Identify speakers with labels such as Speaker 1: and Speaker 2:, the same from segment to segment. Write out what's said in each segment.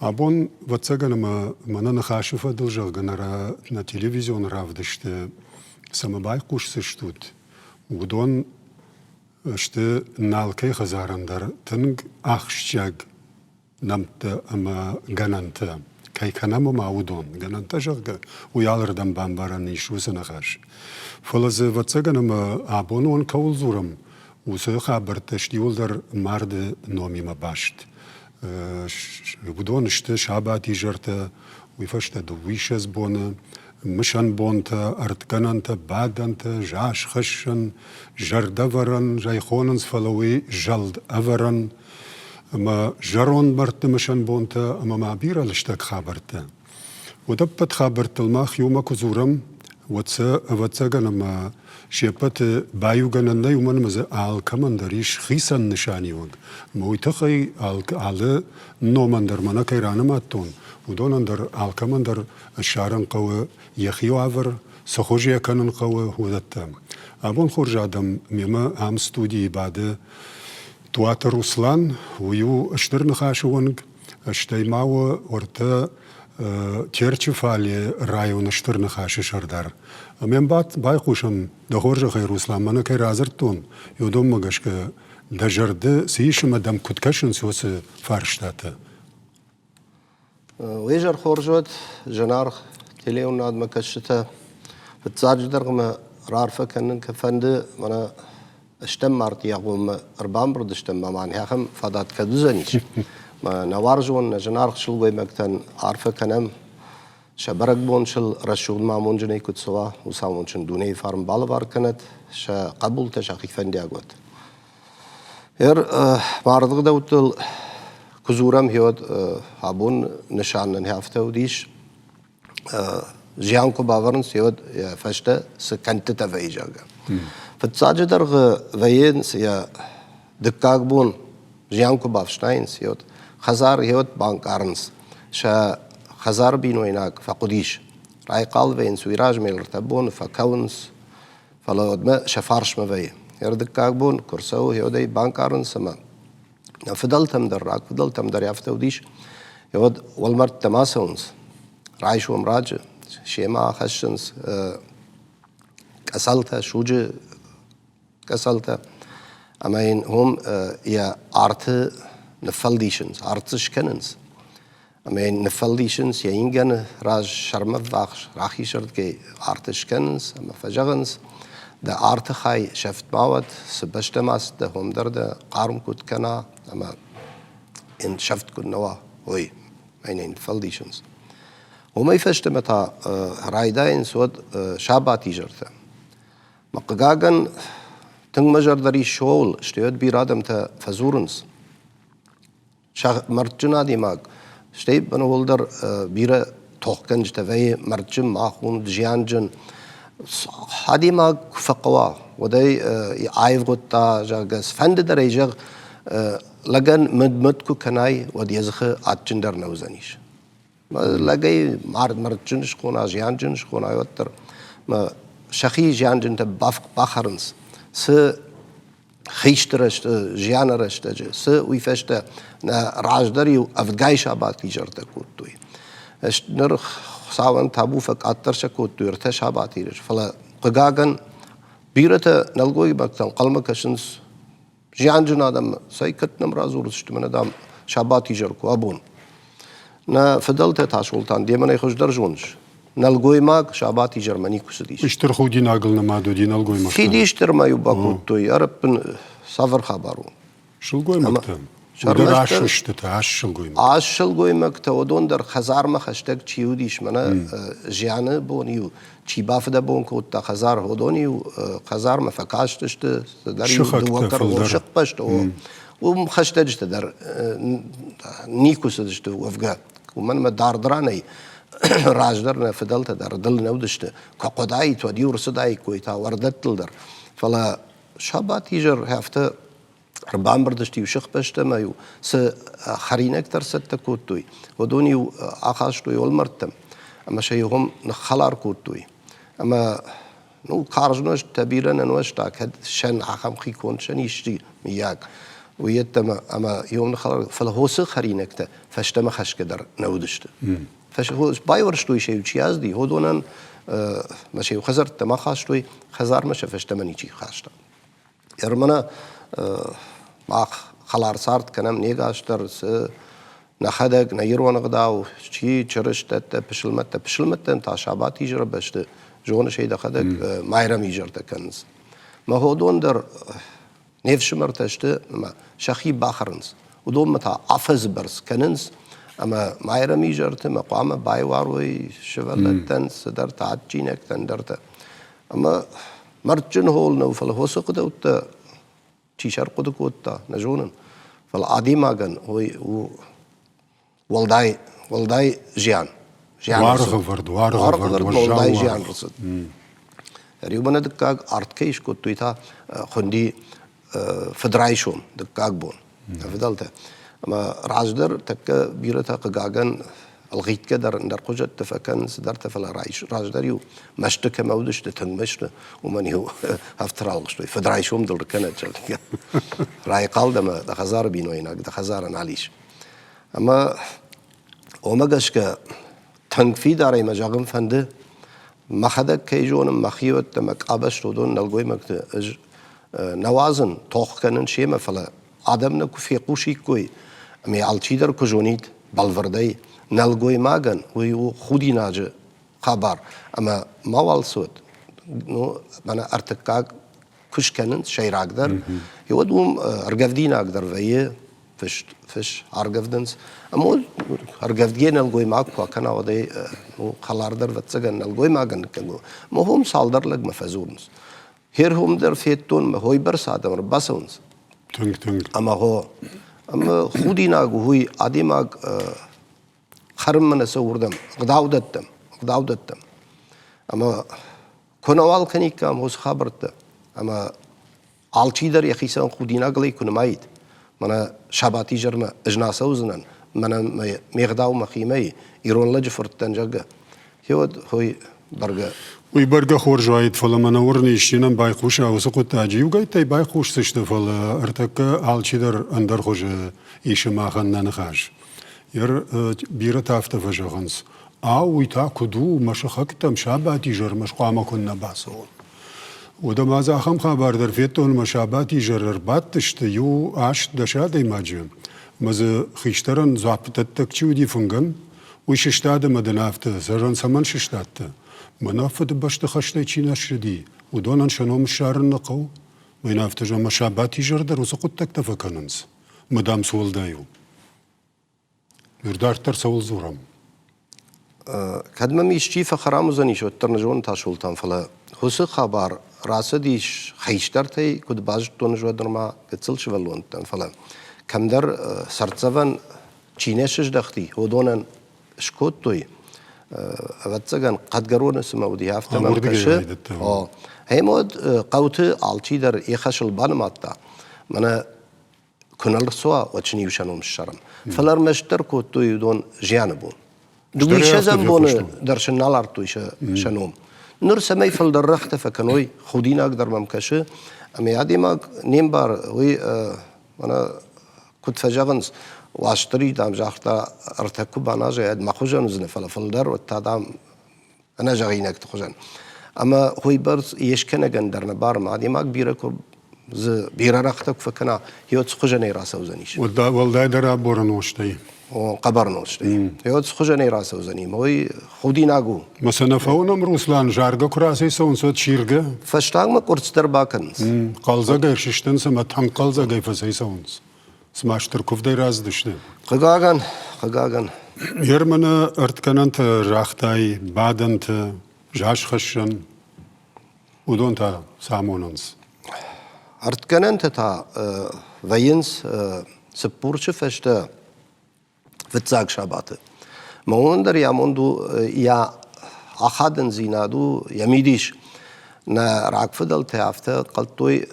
Speaker 1: Абон, ӕвӕццӕгӕн, ӕмӕ мӕнӕ ныхасы фӕдыл, зӕгъгӕ, нӕ телевизион равдысты цӕмӕ байхъусдзыстут, уыдон сты налкӕй хӕдзарӕн дӕр тынг ахсджиаг нӕмттӕ ӕмӕ гӕнӕнтӕ кӕй кӕнӕм ӕмӕ уыдон гӕнӕнтӕ, зӕгъгӕ, уый алырдӕм бамбарӕн ис уыцы ныхас. Фӕлӕ дзы, ӕвӕццӕгӕн, ӕмӕ абоны онг кӕуыл дзурӕм, уыцы хабӕрттӕ сты иуылдӕр марды номимӕ баст. Уыдон сты сабатизӕртӕ, уый фӕстӕ дыууиссӕдз боны, мысӕн бонтӕ, ӕртгӕнӕнтӕ, бадӕнтӕ, зазхӕссӕн, зӕрдӕвӕрӕн, зӕй хонынц, фӕлӕ уый зӕлд ӕвӕрӕн ӕмӕ зӕронд мӕрдты мысӕн бонтӕ ӕмӕ ма бирӕ лыстӕг хабӕрттӕ. Уыдӕппӕт хабӕрттыл мах иумӕ куы дзурӕм, уӕд сӕ, ӕвӕццӕгӕн, ӕмӕ се ппӕты баиугӕнӕн нӕй, уымӕн ӕмӕ дзы алкӕмӕн дӕр ис хицӕн нысаниуӕг. Ӕмӕ уый тыххӕй алы номӕн дӕр мӕнӕ кӕй ранымадтон, уыдонӕн дӕр алкӕмӕн дӕр ссарын хъӕуы йӕхи уавӕр, цы хуызы йӕ кӕнын хъӕуы, уыдӕттӕ. Абон хорз адӕм мемӕ ам студийы бады Туаты Руслан, уый у Стыр Ныхасы уӕнг, стӕй ма у уӕртӕ Терчы фале районы Стыр Ныхасы сӕрдар. Ӕмӕ байхъусӕм, дӕ хорзӕхӕй, Руслан, мӕнӕ кӕй радзырдтон, уыдонмӕ гӕсгӕ дӕ зӕрды цы ис ӕмӕ дӕм куыд кӕсынц уыцы фарстатӕ?
Speaker 2: Уе зӕр хорз уӕд, зынаргъ телеуынадмӕ кӕсджытӕ. Фыццаджыдӕр мӕ раарфӕ кӕнын фӕнды, мӕнӕ стӕм мартъийы агъоммӕ ӕрбамбырд стӕм ӕмӕ ма ахӕм фадат кӕд уыдзӕнис. Мӕ нӕ уарзон, нӕ зынаргъ сылгоймӕгтӕн арфӕ кӕнӕм, сӕ бӕрӕгбон сыл рӕсугъд ма амонджынӕй куыд цӕуа, уыцы амондджын дунейы фарн балӕвар кӕнӕд, сӕ хъӕбултӕ сӕхи фӕндиаг уӕд. Ер марды гъдӕуттыл куы дзурӕм, уӕд абон нысан нын афтӕ уыдис, зиан куы бавӕрынц, уӕд йӕ фӕстӕ цы кӕндтытӕ вӕййы, зӕгъгӕ. Фыццаджы дӕргъы вӕййынц йӕ дыккаг бон зиан куы бафснайынц, уӕд хӕдзар уӕд банкъарынц, сӕ хӕдзары бинойнаг фӕхъуыдис. Райхъал вӕййынц уый размӕ ӕртӕ боны фӕкӕуынц, Фӕлӕ уӕдмӕ сӕ фарсмӕ вӕййы. Ӕрдыккаг бон куы рцӕуы, уӕд ӕй банкъарынц ӕмӕ нӕ фыдӕлтӕм дӕр, рагфыдӕлтӕм дӕр афтӕ уыдис. Уӕд уӕлмӕрдтӕм ацӕуынц, райсом раджы семӕ ахӕссынц къӕцӕлтӕ, суджы къӕцӕлтӕ ӕмӕ йын уым йӕ арты ныффӕлдисынц, арт дзы скӕнынц. Ӕмӕ йын ныффӕлдисынц йӕ ингӕны раз сӕрмӕ ввахс рахизырдгӕй арт скӕнынц ӕмӕ фӕзӕгъынц, дӕ арты хай сӕфт ма уӕд, цы бӕстӕм ацыдтӕ, уым дӕр дӕ хъарм куыд кӕна ӕмӕ йын сӕфт куыд нӕ уа, уый. Мӕнӕ йын фӕлдисынц. Уымӕй фӕстӕмӕ та райдайынц уӕд сабатизӕртӕ. Мӕ хъыгагӕн, тынг мӕ зӕрдӕ риссы ууыл, стӕй уӕд бирӕ адӕмтӕ фӕдзурынц, мӕрдджын адӕймаг, стӕй уӕлдӕр бирӕ тохгӕнджытӕ вӕййы мӕрдджын, махон, зианджын. Адӕймаг куы фӕхъӕуа, уӕд ӕй аивгъуыдта, зӕгъгӕ, цыфӕнды дӕр ӕй зӕгъ, лӕгӕн мыд-мыд куы кӕнай, уӕд йӕ дзыхы адджындӕр нӕ уыдзӕнис. Лӕгӕй мард мӕрдджын схона, зианджын схона, уӕддӕр сӕхи зианджынтӕ бахӕрынц. Цы хисты рӕстӕджы, зианы рӕстӕджы, цы уый фӕстӕ нӕ раздӕр-иу ӕвдгай сабат изӕртӕ кодтой. Ныр Хуыцауӕн табу фӕкъаддӕр сӕ кодтой ӕртӕ сабат изӕр, фӕлӕ хъыгагӕн бирӕтӕ нӕлгоймӕгтӕ ӕнхъӕлмӕ кӕсынц зианджын адӕм, цӕй кӕд нӕм радзурдзысты, мӕнӕ дам сабат изӕр куы абон. Нӕ фыдӕлтӕ Тасолтан демӕ нӕ хуыздӕр зоныс. Нӕлгоймаг сабат изӕрмӕ никуы цыдис.
Speaker 1: Стыр худинагыл нымад уыди нӕлгоймӕгтӕн.
Speaker 2: Фидистырмӕ-иу бакодтой, ӕрӕппын цавӕр хабар у?
Speaker 1: Сылгоймӕгтӕ. Уыдон ас устытӕ, ас сылгоймӕгтӕ.
Speaker 2: Ас сылгоймӕгтӕ, уыдон дӕр хӕдзармӕ хӕстӕг чи уыдис, мӕнӕ зианы бон-иу чи бафыдӕбон кодта хӕдзар, уыдон-иу хӕдзармӕ фӕкастысты, цыдӕр-иу дыууӕ кӕрон сыхбӕсты, уым хӕстӕджытӕ дӕр никуы цыдысты уӕвгӕ. Уымӕн ӕмӕ дард ранӕй раздӕр нӕ фыдӕлтӕ дӕр дыл нӕ уыдысты. Куы хъуыдаид, уӕд-иу ӕрцыдаиккой та уӕрдӕттыл дӕр. Фӕлӕ сабат изӕр афтӕ ӕрбамбырд сты-иу сыхбӕстӕмӕ-иу цы хӕринӕгтӕ ӕрцӕттӕ кодтой, уыдон-иу ахастой уӕлмӕрдтӕм ӕмӕ сӕ уым ныххӕлар кодтой. Ӕмӕ ну, карз нозттӕ бирӕ нӕ нуӕзта, кӕд сӕн ахӕм хиконд сӕн исчи, мыййаг, уый йеддӕмӕ ӕмӕ иу ныххӕлар, фӕлӕ хосы хӕринӕгтӕ. фӕстӕмӕ хӕсгӕ дӕр нӕ уыдысты. Байуӕрстой сӕ чи азди, уыдонӕн мӕ сӕ хӕдзӕрттӕм ахастой, хӕдзармӕ сӕ фӕстӕмӕ ничи хаста. Ермана мах хӕлар цард кӕнӕм не гас дӕр, цы нӕхӕдӕг, нӕ ирон ӕгъдау, чи чырыстӕттӕ, пысылмӕттӕ. Пысылмӕттӕн та сабат изӕры бӕсты зоныс ӕй дӕхӕдӕг, майрӕм изӕртӕ кӕнынц. Мӕ ходон дӕр не фсымӕртӕ сты ӕмӕ сӕхи бахӕрынц. Уыдонмӕ та афӕдзы бӕрц кӕнынц ӕмӕ майрӕм изӕрты мӕ хъуамӕ байуарой сывӕллӕттӕн цыдӕртӕ, адджинӕгтӕ, ӕндӕртӕ. Ӕмӕ мӕрдджын хол нӕу, фӕлӕ хосы хъуыдӕуттӕ чи сӕрхъуыды кодта, нӕ зонын. Фӕлӕ адӕймагӕн уый у уӕлдай, уӕлдай зиан.
Speaker 1: Уаргъӕвӕрд, уаргъӕвӕрд,
Speaker 2: уӕлдай зиан рцыд. Риумӕ дыккаг арт кӕй скодтой та хуынди фыдрайсом, дыккаг бон. Фыдӕлтӕ. Ӕмӕ раздӕр тӕккӕ бирӕтӕ хъыгагӕн ӕлгъитгӕ дӕр ӕндӕр хуызӕтты фӕкӕнынц цыдӕртӕ, фӕлӕ раздӕр-иу мӕсты кӕмӕ уыдысты, тынг мӕсты, уымӕн-иу афтӕ ралгъыстой, фыдрайсом дыл ркӕнӕд, зӕгъгӕ. Райхъал дӕ ӕмӕ дӕ хӕдзары бинойнаг дӕ хӕдзары нал ис. Ӕмӕ уымӕ гӕсгӕ тынг фидарӕй мӕ зӕгъын фӕнды, мӕхӕдӕг кӕй зонын, мӕхиуӕттӕ, мӕ къабӕзты уыдон нӕлгоймӕгты ӕз нӕ уадзын, тох кӕнын семӕ, фӕлӕ адӕм нӕ куы фехъусиккой ӕмӕ алчидӕр куы зонид бӕлвырдӕй, нӕлгоймагӕн уый у худинаджы хабар ӕмӕ мауал цот, ну, мӕнӕ ӕртыккаг куы скӕнынц сӕйрагдӕр, уӕд уым ӕргӕвдинаг дӕр вӕййы, фыст, фыс ӕргӕвдынц. Ӕмӕ уӕд ӕргӕвдгӕ нӕлгоймаг куы акӕна, уӕд ӕй ну, хӕлардӕр, ӕвӕццӕгӕн, нӕлгоймагӕн ныккӕнг. Мӕ хом цалдӕр лӕгмӕ фӕдзурынц. Херхом дӕр федтон, мӕ хойбӕрц адӕм ӕрбацӕуынц.
Speaker 1: Тынг, тынг.
Speaker 2: Ӕмӕ хо, ӕмӕ худинаг у уый адӕймаг хӕрынмӕ нӕ цӕуы уырдӕм, ӕгъдау дӕттӕм, ӕгъдау дӕттӕм. Ӕмӕ куы нӕуал кӕниккам уыцы хабӕрттӕ, ӕмӕ алчидӕр йӕхицӕн худинагыл ӕй куы нымаид, мӕнӕ сабатизӕрмӕ ӕз нӕ ацӕудзынӕн, мӕнӕ ме гъдау мӕхимӕ и, ирон лӕджы фырт дӕн, зӕгъгӕ, гъеуӕд хой бӕргӕ.
Speaker 1: Уый бӕргӕ хорз уаид, фӕлӕ мӕ нӕ уырны, исчи нӕм байхъуса уыцы хъуыддаджы. Иугӕйттӕй байхъусдзысты, фӕлӕ ӕртӕккӕ алчидӕр ӕндӕр хуызы исы махӕн нӕ ныхас. Ер бирӕтӕ афтӕ фӕзӕгъынц, ау, уый та куыд у, мӕ сыхӕгтӕм сабатизӕрмӕ хъуамӕ куыннӕ бацӕуон. Уӕдӕ ма дзы ахӕм хабар дӕр федтон, ӕмӕ сабатизӕр ӕрбадтысты иу 8-10 адӕймаджы, ӕмӕ дзы хистӕрӕн дзуаппдӕттӕг чи уыди фынгӕн, уый сыстад ӕмӕ дын афтӕ, зӕгъӕн, цӕмӕн сыстадтӕ? Мӕнӕ Фыдыбӕсты хӕстӕй чи нӕ ссыди, уыдонӕн сӕ ном ссарын нӕ хъӕуы? Мӕ йын афтӕ зӕгъ, ӕмӕ сабатизӕр дӕр уыцы хъуыддӕгтӕ фӕкӕнынц. Мӕ дам цы уӕлдай у? Ныр дарддӕр цӕуыл дзурӕм?
Speaker 2: Кӕд мӕм исчи фӕхӕрам уыдзӕнис, уӕддӕр нӕ зонын Тасолтан, фӕлӕ уыцы хабар рацыдис хистӕртӕй, куыд базыдтон ӕз уӕд нырма гыццыл сывӕллон фӕлӕ кӕмдӕр цӕрддзӕвӕн чи не сыздӕхти, уыдонӕн скодтой. Ӕвӕццӕгӕн, хъӕдгӕроны цыма уыди, афтӕ мӕм кӕсы. Ӕмӕ уӕд хъӕуты алчидӕр йӕ хӕсыл банымадта. Мӕнӕ куы нӕ рцуа, уӕд сын-иу сӕ ном ссарӕм. Фӕлӕ ӕрмӕстдӕр кодтой уыдон зианы бон. Дыууиссӕдзӕм боны дӕр сын нал ардтой сӕ ном. Ныр цӕмӕй фылдӕр рӕгътӕ фӕкӕной, худинаг дӕр мӕм кӕсы, ӕмӕ адӕймаг не мбары, уый мӕнӕ куыд фӕзӕгъынц, Уастырджи, дам, загъта, ӕртӕ куы баназай, мӕ хуызӕн уыдзынӕ, фӕлӕ фылдӕр, уӕд та, дам, ӕнӕзӕгъинӕгты хуызӕн. Ӕмӕ уыйбӕрц йе скӕнӕгӕн дӕр нӕ барым. Адӕймаг бирӕ куы дзы бирӕ рӕгътӕ куы фӕкӕна, йод цы хуызӕнӕй рацӕудзӕнис?
Speaker 1: Уӕлдайдӕр аборы нозтӕй.
Speaker 2: О, хъӕбӕр нозтӕй. Йод цы хуызӕнӕй рацӕудзӕни? Уый худинаг у.
Speaker 1: Мӕ сӕ нӕ фӕуынӕм, Руслан, заргӕ куы рацӕйцӕуынц, уӕд сиргӕ.
Speaker 2: Фӕстагмӕ къуырцц дӕр бакӕнынц.
Speaker 1: Хъӕлдзӕгӕй сыстынц ӕмӕ тынг хъӕлдзӕгӕй фӕцӕйцӕуынц. Цыма стыр куывдӕй рацыдысты.
Speaker 2: Хъыгагӕн, хъыгагӕн.
Speaker 1: Германы ӕртгӕнӕнтӕ загътай, бадӕнтӕ, зазхӕссӕн, уыдон та цы амонынц?
Speaker 2: Ӕртгӕнӕнтӕ та вӕййынц Цыппурсы фӕстӕ фыццаг сабаты. Мӕнӕн дӕр йӕ амонд у, йӕ ахадындзинад у, йӕ мидис. Нӕ рагфыдӕлтӕ афтӕ хъӕлдтой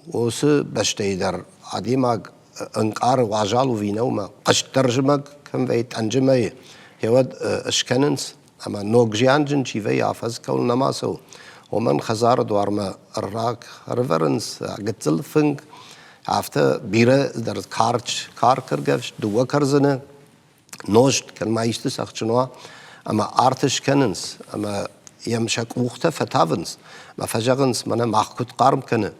Speaker 2: уыцы бӕстӕйы дӕр адӕймаг ӕнкъары уазал ӕви нӕу ӕмӕ хъызтдӕр зымӕг кӕм вӕййы, тъӕнджы мӕйы, гъеуӕд скӕнынц ӕмӕ ног зианджын чи вӕййы, афӕдз кӕуыл нӕма цӕуы, уымӕн хӕдзары дуармӕ рак ӕрывӕрынц гыццыл фынг, афтӕ бирӕ дӕр карк ӕргӕвст, дыууӕ кӕрдзыны. Нозт, кӕд ма исты цӕхджын уа, ӕмӕ арт скӕнынц, ӕмӕ йӕм сӕ къухтӕ фӕтавынц, ӕмӕ фӕзӕгъынц, мӕнӕ мах куыд хъарм кӕны,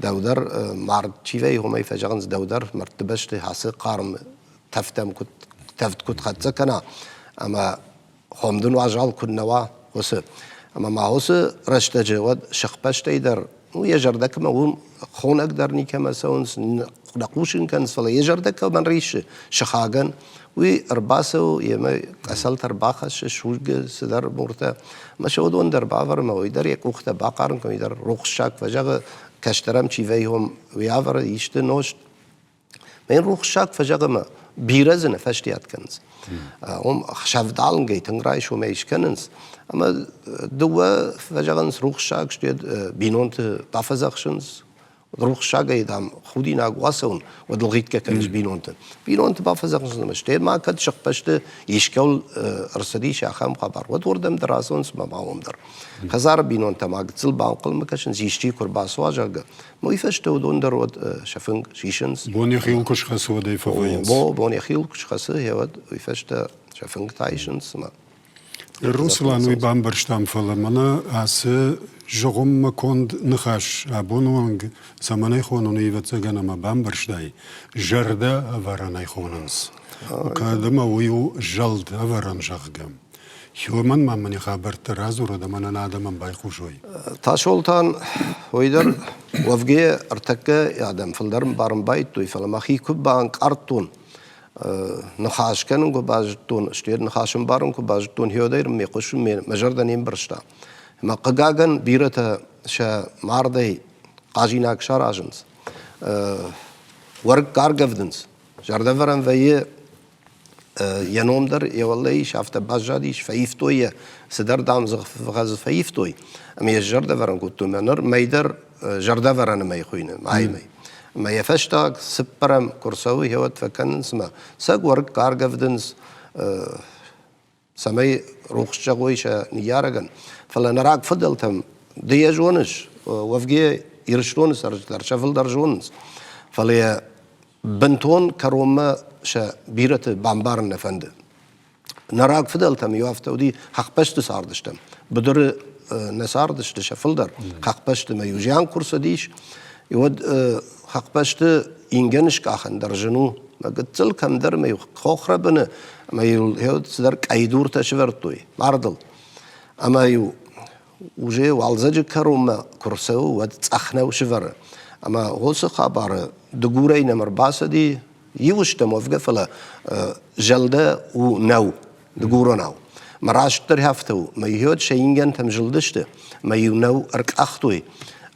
Speaker 2: дӕу дӕр мард чи вӕййы, уымӕй фӕзӕгъынц, дӕу дӕр мӕрдты бӕсты ацы хъарм тӕфтӕм куыд тӕвд куыд хӕццӕ кӕна, ӕмӕ хомдын уазал куыд нӕ уа, уыцы. Ӕмӕ ма уыцы рӕстӕджы уӕд сыхбӕстӕй дӕр, ну, йӕ зӕрдӕ кӕмӕ уым хонӕг дӕр никӕмӕ цӕуынц, нӕ хъусын кӕнынц, фӕлӕ йӕ зӕрдӕ кӕмӕн риссы, сыхагӕн, уый ӕрбацӕуы, йемӕ къӕцӕлтӕ ӕрбахӕссы, судзгӕ цыдӕр муртӕ. Ӕмӕ сӕ уыдон дӕр бавӕры ӕмӕ уый дӕр йӕ къухтӕ бахъарм кӕны, уый дӕр рухссаг фӕзӕгъы, кӕстӕрӕм чи вӕййы, уый ӕвӕры исты нозт. Мӕн рухссаг фӕзӕгъы ӕмӕ бирӕ дзы нӕ фӕстиат кӕнынц. Уым ӕхсӕвдалынгӕй тынг райсомӕй скӕнынц ӕмӕ дыууӕ фӕзӕгъынц рухссаг сты, бинонты бафӕдзӕхсынц. Рухссагӕй, дам, худинаг уацӕуын, уӕд лгъитгӕ кӕныс бинонты. Бинонты бафӕдзӕхсынц ӕмӕ стӕй ма кӕд сыхбӕсты искӕуыл ӕрцыдис ахӕм хабар, уӕд уырдӕм дӕр ацӕуынц ӕмӕ ма уым дӕр. Хӕдзары бинонтӕ ма гыццыл банхъӕлмӕ кӕсынц, исчи куы рбацуа, зӕгъгӕ, Уый фӕстӕ уыдон дӕр уӕд сӕ фынг сисынц.
Speaker 1: Бон йӕхиуыл куы схӕцы, уӕд ӕй фӕвӕййынц.
Speaker 2: Бон йӕхиуыл куы схӕцы, уӕд уый фӕстӕ сӕ фынг та исынц ӕмӕ
Speaker 1: Руслан, уый бамбӕрстам, фӕлӕ мӕнӕ ацы зыгъуыммӕ конд ныхас абоны онг цӕмӕн ӕй хонын, ӕвӕццӕгӕн ӕмӕ бамбӕрстай, зӕрдӕ ӕвӕрӕн ӕй хонынц. Кӕд ӕмӕ уый у зӕлд ӕвӕрӕн, зӕгъгӕ. Уымӕн ма мын хабӕрттӕ радзурӕд ӕмӕ нын адӕмӕн байхъусой.
Speaker 2: Тасолтан, уый дӕр уӕвгӕ ӕртӕккӕ адӕм фылдӕр ӕмбарын байдыдтой, фӕлӕ мӕхи куы банкъардтон, ныхас кӕнын куы базыдтон, стӕй ныхас ӕмбарын куы базыдтон, уӕдӕй мӕ хъусын мӕ зӕрдӕ не мбӕрста. Ӕмӕ хъыгагӕн, бирӕтӕ сӕ мардӕй хъазинаг саразынц, уӕрыкк аргӕвдынц, зӕрдӕвӕрӕн вӕййы Йӕ ном дӕр йӕ уӕллӕй ис, афтӕ баззадис, фӕивтой йӕ, цыдӕр, дам, дзы фӕивтой. Ӕмӕ йӕ зӕрдӕвӕрӕн кодтой. Мӕ ныр мӕй дӕр зӕрдӕвӕрӕны мӕй хуыйны, майы мӕй. Ӕмӕ йӕ фӕстаг цыппӕрӕм куы рцӕуы, уӕд фӕкӕнынц ӕмӕ сӕ уӕрыкк аргӕвдынц, цӕмӕй рухс зӕгъой сӕ ныййарӕгӕн. Фӕлӕ нӕ рагфыдӕлтӕм ды йӕ зоныс, уӕвгӕ Ирыстоны цӕрджытӕ сӕ фылдӕр зонынц. Фӕлӕ йӕ бынтон кӕронмӕ сӕ бирӕты бамбарын нӕ фӕнды. Нӕ рагфыдӕлтӕм иу афтӕ уыди, хӕхбӕсты цардыстӕм. Быдыры нӕ цардысты сӕ фылдӕр, хӕхбӕсты мӕ иу зиан куы рцыдис, уӕд хӕхбӕсты ингӕн скъахын дӕр зын у. Мӕ гыццыл кӕмдӕр мӕ иу хохрӕбыны ӕмӕ-иу цыдӕр къӕйдуртӕ сывӕрдтой мардыл. Ӕмӕ-иу уже уалдзӕджы кӕронмӕ куы рцӕуы, уӕд цъӕх нӕу сывӕры. Ӕмӕ уыцы хабары дыгурӕй нӕм ӕрбацыди, иу стӕм уӕвгӕ, фӕлӕ зӕлдӕ у нӕу, дыгуронау. Мӕ растдӕр афтӕ у, мӕ иуӕд сӕ ингӕнтӕм зылдысты, мӕ-иу нӕу ӕркъахтой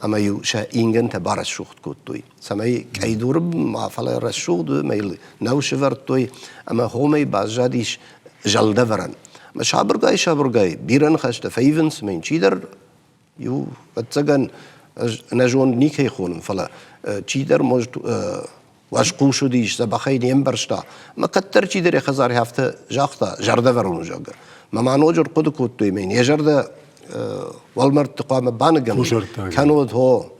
Speaker 2: ӕмӕ-иу сӕ ингӕнтӕ барӕсугъд кодтой. Цӕмӕй къӕйдуры ма фӕлӕ рӕсугъд у, ӕмӕ йыл нӕу сывӕрдтой ӕмӕ хомӕй баззадис зӕлдӕвӕрӕн. Ӕмӕ сабыргай-сабыргай бирӕ ныхӕстӕ фӕивынц, ӕмӕ йын чидӕр иу, ӕвӕццӕгӕн, ӕз ӕнӕзонд никӕй хонын, фӕлӕ чидӕр, может, уӕзхъус уыдис, дзӕбӕхӕй не мбӕрста. Ӕмӕ кӕддӕр чидӕр йӕ хӕдзары афтӕ загъта, зӕрдӕвӕрон, зӕгъгӕ. Мӕ ма ноджы ӕрхъуыды кодтой, ӕмӕ йын йӕ зӕрдӕ уӕлмӕрдты хъуамӕ баныгӕной, кӕннод хо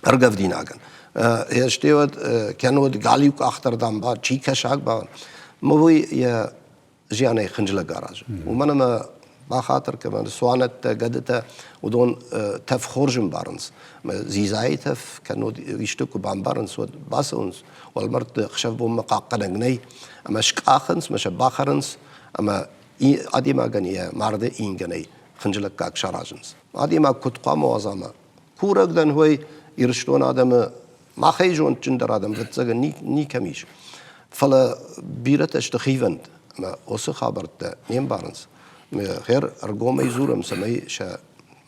Speaker 2: ӕргӕвдинагӕн. Стӕй уӕд кӕннод галиу къах дӕр, дам, ба, чи кӕсаг ба. Мӕ уый йӕ зианӕй хынджылӕг аразы. Уымӕн ӕмӕ бахатыр кӕмӕн цуанӕттӕ, гӕдытӕ, уыдон тӕф хорз ӕмбарынц. Ӕмӕ дзидзайы тӕф кӕннод исты куы бамбарынц, уӕд бацӕуынц, уӕлмӕрдты ӕхсӕв-бонмӕ хъахъхъӕнӕг нӕй, ӕмӕ скъахынц, ӕмӕ сӕ бахӕрынц, ӕмӕ адӕймагӕн йӕ марды ингӕнӕй хынджылӕггаг саразынц. Адӕймаг куыд хъуамӕ уадза ӕмӕ курӕг дӕн, уый Ирыстоны адӕмы махӕй зондджындӕр адӕм, ӕвӕццӕгӕн, никӕм ис. Фӕлӕ бирӕтӕ сты хивӕнд ӕмӕ уыцы хабӕрттӕ не мбарынц. Хӕр ӕргомӕй дзурӕм, цӕмӕй сӕ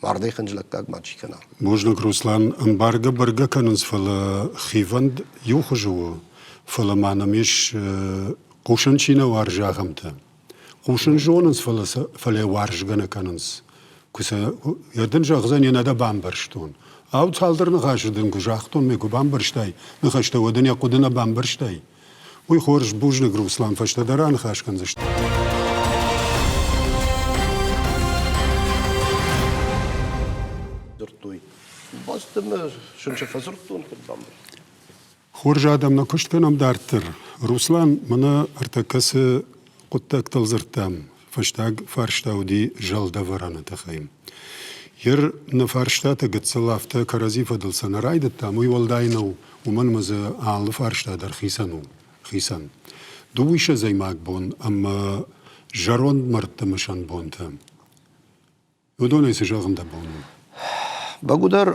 Speaker 2: мардӕй хынджылӕггаг мачи кӕна.
Speaker 1: Бузныг, Руслан. Ӕмбаргӕ бӕргӕ кӕнынц, фӕлӕ хивӕнд иу хуызы у. Фӕлӕ ма нӕм ис, хъусын чи нӕ уарзы, ахӕмтӕ. Хъусын зонынц, фӕлӕ сӕ фӕлӕ уарзгӕ нӕ кӕнынц. Куы сӕ йӕ дын зӕгъдзӕн, йӕ нӕ дӕ бамбӕрстон. Ау, цалдӕр ныхасы дын куы загътон, ме куы бамбӕрстай ныхӕстӕ, уӕд ын йӕ хъуыды нӕ бамбӕрстай. Уый хорз, бузныг, Руслан, фӕстӕдӕр аныхас кӕндзысты.
Speaker 2: Дзырдтой. Бацыдтӕн мӕ сынчы фӕдзырдтон, куыд бамбӕрстон.
Speaker 1: Хорз адӕм, нӕ куыст кӕнӕм дарддӕр. Руслан, мӕнӕ ӕртӕккӕ цы. Хъуыддӕгтыл дзырдтам. Фӕстаг фарста уыди зӕлдӕвӕрӕны тыххӕй. Ер нӕ фарстатӕ гыццыл афтӕ кӕрӕдзи фӕдыл сӕ нӕ райдыдтам, уый уӕлдай нӕу, уымӕн ӕмӕ дзы алы фарста дӕр хицӕн у, хицӕн. Дыууиссӕдзӕймаг бон ӕмӕ зӕронд мӕрдты мысӕн бонтӕ. Уыдонӕй цы зӕгъын дӕ бон у?
Speaker 2: Бӕгуыдӕр,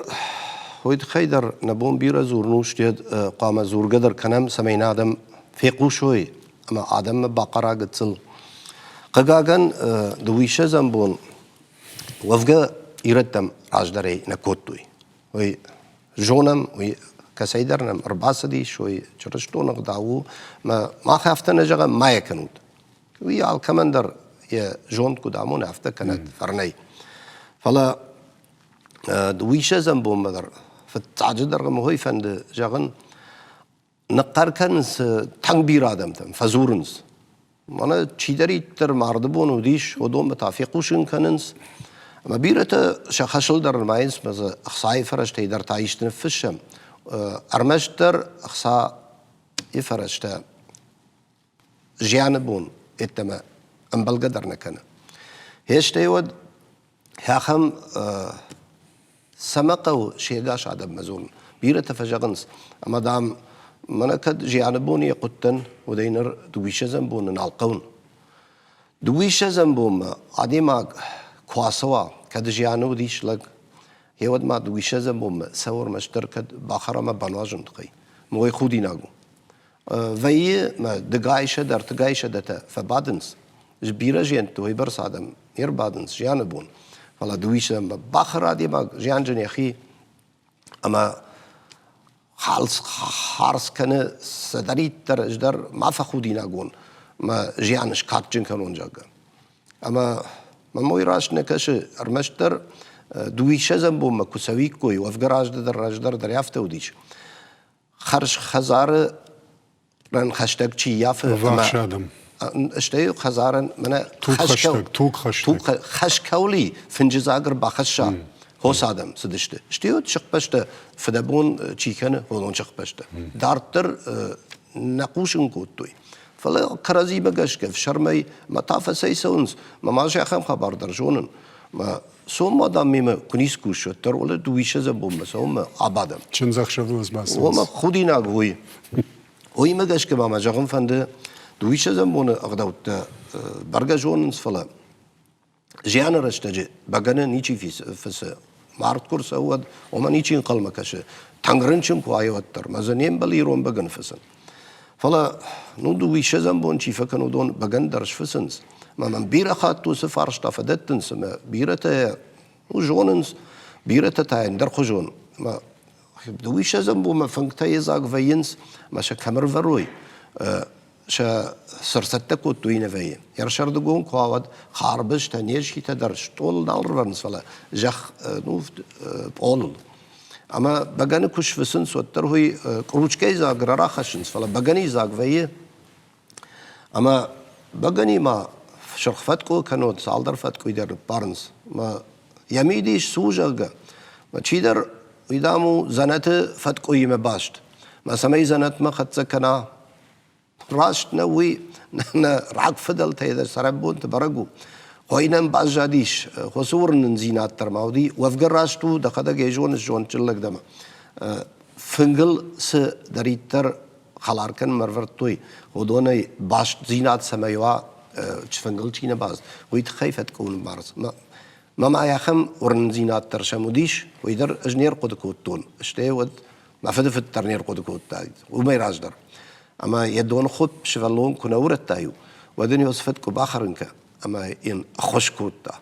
Speaker 2: уый тыххӕй дӕр нӕ бон бирӕ дзурын у, стӕй хъуамӕ дзургӕ дӕр кӕнӕм, цӕмӕй нӕ адӕм фехъусой ӕмӕ адӕммӕ бахъара гыццыл. Хъыгагӕн, дыууиссӕдзӕм бон уӕвгӕ ирӕттӕм раздӕрӕй нӕ кодтой. Уый зонӕм, уый кӕцӕйдӕр нӕм ӕрбацыдис, уый чырыстон ӕгъдау у. Мӕ мах афтӕ нӕ зӕгъӕм, ма йӕ кӕнут. Уый алкӕмӕн дӕр йӕ зонд куыд амоны, афтӕ кӕнӕд фӕрнӕй. Фӕлӕ дыууиссӕдзӕм бонмӕ дӕр фыццаджыдӕр мӕ фӕнды зӕгъын, ныхъхъӕр кӕнынц тынг бирӕ адӕмтӕм, фӕдзурынц. Мӕнӕ чидӕриддӕр марды бон уыдис, уыдонмӕ та фехъусын кӕнынц. Ӕмӕ бирӕтӕ сӕ хӕсыл дӕр нымайынц, мӕ дзы ӕхцайы фӕрӕзтӕй дӕр та исты ныффыссӕм. Ӕрмӕстдӕр ӕхцайы фӕрӕзтӕ зианы бон йеддӕмӕ ӕмбӕлгӕ дӕр нӕ кӕны. Стӕй уӕд ахӕм цӕмӕ хъӕуы се гас адӕммӕ дзурын? Бирӕтӕ фӕзӕгъынц, ӕмӕ, дам, мӕнӕ кӕд зианы бон йӕ хъуыдтӕн, уӕд ӕй ныр дыууиссӕдзӕм боны нал хъӕуын. Дыууиссӕдзӕм бонмӕ адӕймаг куы ацӕуа, кӕд зианы уыдис лӕг, гъеуӕд ма дыууиссӕдзӕм бонмӕ цӕуы ӕрмӕстдӕр кӕд бахӕра ӕмӕ бануазын тыххӕй. Мой худинаг у. Вӕййы мӕ дыгай сӕдӕ, ӕртыгай сӕдӕтӕ фӕбадынц. Бирӕ зиӕнтты уыйбӕрц адӕм не рбадынц зианы бон. Фӕлӕ дыууиссӕдзӕммӕ бахӕры адӕймаг зианджын йӕхи ӕмӕ хардз кӕны цыдӕриддӕр ӕз дӕр ма фӕхудинаг уон, мӕ зиан скадджын кӕнон, зӕгъгӕ. Ӕмӕ мӕм уый раст нӕ кӕсы, ӕрмӕстдӕр дыууиссӕдзӕм бонмӕ куы цӕуиккой, уӕвгӕ раздӕр раздӕр дӕр афтӕ уыдис. Хӕрз хӕдзары хӕстӕг чи ййафы
Speaker 1: ӕввахс адӕм.
Speaker 2: Стӕй хӕдзарӕн мӕнӕ
Speaker 1: тугхӕстӕг,
Speaker 2: хӕс кӕули фынджыдзаг ӕрбахӕсса, хос адӕм цыдысты. Стӕй уӕд сыхбӕстӕ фыдӕбон чи кӕны, уыдон сыхбӕстӕ. Дарддӕр нӕ хъусын кодтой. Фӕлӕ кӕрӕдзимӕ гӕсгӕ ӕфсӕрмӕй мӕ та фӕцӕйцӕуынц, мӕ ма ахӕм хабар дӕр зонын. Мӕ Цом дам, мемӕ куы ницы кусыс, уӕддӕр уӕлӕ дыууиссӕдзӕм бонмӕ цӕуынмӕ абадӕм.
Speaker 1: Чындзӕхсӕвы бацӕуынц.
Speaker 2: Уомӕ худинаг уый. Уыимӕ гӕсгӕ ма мӕ зӕгъын фӕнды, дыууиссӕдзӕм боны ӕгъдӕуттӕ бӕргӕ зонынц, фӕлӕ зианы рӕстӕджы бӕгӕны ничи фыцы. Мард куы рцӕуы, уӕд уымӕ ничи ӕнхъӕлмӕ кӕсы. Тынг рынчын куы уай, уӕддӕр мӕ дзы не мбӕлы ирон бӕгӕны фыцын. Фӕлӕ ну дыууиссӕдзӕм бон чи фӕкӕны, уыдон бӕгӕны дӕр сфыцынц. Ӕмӕ мӕм бирӕ хатт уыцы фарста фӕдӕттынц ӕмӕ бирӕтӕ ну, зонынц, бирӕтӕ та ӕндӕрхуызон. Ӕмӕ дыууиссӕдзӕм бонмӕ фынгтӕ йедзаг вӕййынц ӕмӕ сӕ кӕм ӕрвӕрой, сӕ цы рцӕттӕ кодтой, нӕ вӕййы. Ӕрсӕрдыгон куы ауад, харбызтӕ, несхитӕ дӕр стъолыл нал рвӕрынц, фӕлӕ зӕхх ну, пъолыл. Ӕмӕ бӕгӕны куы сфыцынц, уӕддӕр уый къуручкӕйы дзаг рахӕссынц, фӕлӕ бӕгӕныйы дзаг вӕййы. Ӕмӕ бӕгӕнимӕ сырх фӕткъуы кӕнӕ цалдӕр фӕткъуы дӕр ныппарынц. Ӕмӕ йӕ мидис цы у, зӕгъгӕ, чидӕр уый, дам, у дзӕнӕты фӕткъуыимӕ баст. Мӕ цӕмӕй дзӕнӕтмӕ хӕццӕ кӕна, Раст нӕ уый нӕ рагфыдӕлтӕй дӕр цӕрӕнбонты бӕрӕг у. Хой нӕм баззадис, уыцы уырнындзинад дӕр ма уыди. Уӕвгӕ раст у, дӕхӕдӕг ӕй зоныс зондджын лӕг дӕ. Фынгыл цыдӕриддӕр хӕлар кӕнынмӕ ӕрвӕрдтой, уыдонӕй бастдзинад цӕмӕй уа, фынгыл чи нӕ бацыд, уый тыххӕй фӕткъуы ныббарц. Мӕ ма ахӕм уырнындзинад дӕр сӕм уыдис, уый дӕр ӕз не рхъуыды кодтон. Стӕй уӕд мӕ фыдыфыд дӕр не рхъуыды кодтаид, уымӕй раздӕр. Ӕмӕ йӕ донхуыпп сывӕллон куы нӕ урӕдта-иу, уӕд ын Иосиф куы бахӕрын кӕ, ӕмӕ йын ӕххуыс кодта.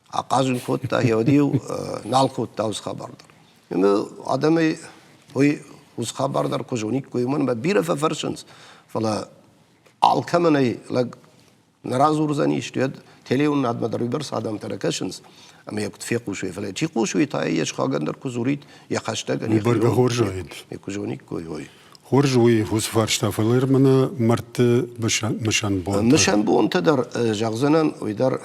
Speaker 2: Ахъазын кодта, йӕ уӕд-иу нал кодта уыцы хабар дӕр. Ӕмӕ адӕмӕй уый уыцы хабар дӕр куы зониккой, уымӕн ӕмӕ бирӕ фӕфӕрсынц, фӕлӕ алкӕмӕн ӕй лӕг нӕ радзурдзӕнис, уӕд телеуынынадмӕ дӕр уыйбӕрц адӕмтӕ нӕ кӕсынц, ӕмӕ йӕ куыд фехъусой. Фӕлӕ чи хъусы, та йӕ сыхагӕн дӕр куы дзурид, йӕ хӕстӕгӕн
Speaker 1: Уый бӕргӕ хорз уаид.
Speaker 2: Куы зониккой, ой.
Speaker 1: Хорз уый уыцы фарста, фӕлӕ мӕнӕ мӕрдты мысӕн бонтӕ.
Speaker 2: Мысӕн бонтӕ дӕр зӕгъдзынӕн, уый дӕр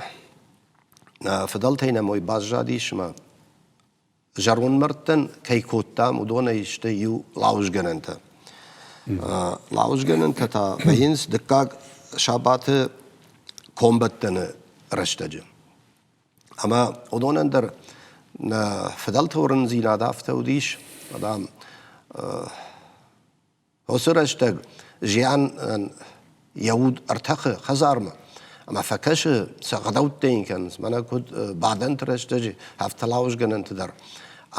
Speaker 2: фыдӕлтӕй нӕм уый баззадис ӕмӕ зӕронд мӕрдтӕн кӕй кодтам, уыдонӕй сты иу лауызгӕнӕнтӕ. Лауызгӕнӕнтӕ та вӕййынц дыккаг сабаты. комбӕттӕны рӕстӕджы. Ӕмӕ уыдонӕн дӕр нӕ фыдӕлты уырнындзинад афтӕ уыдис, дам, уыцы рӕстӕг зиан йӕ уд ӕртӕхы хӕдзармӕ ӕмӕ фӕкӕсы, цы ӕгъдӕуттӕ йын кӕнынц, мӕнӕ куыд бадӕнты рӕстӕджы, афтӕ лауызгӕнӕнты дӕр.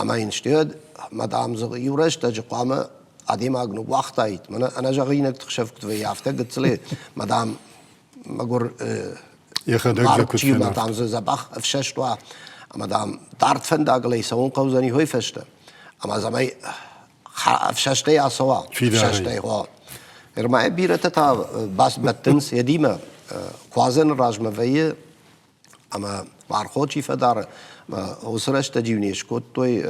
Speaker 2: Ӕмӕ йын стӕй, мӕ дам, дзы иу рӕстӕджы хъуамӕ адӕймаг ныууагътаид, мӕнӕ ӕнӕзӕгъинӕгты хсӕв куыд вӕййы, афтӕ гыццылӕй, мӕ дам, мӕгуыр
Speaker 1: Йӕхӕдӕг дзы куыд
Speaker 2: чи ма, дам, дзы дзӕбӕх ӕфсӕст уа, ӕмӕ, дам, дард фӕндагыл ӕй цӕуын хъӕудзӕни уый фӕстӕ. Ӕмӕ цӕмӕй ӕфсӕстӕй ацӕуа, ӕфсӕстӕй уа. Ӕрмӕ бирӕтӕ та бӕттынц йедимӕ, куадзӕны размӕ вӕййы ӕмӕ мархо чи фӕдары, уыцы рӕстӕджы-иу не скодтой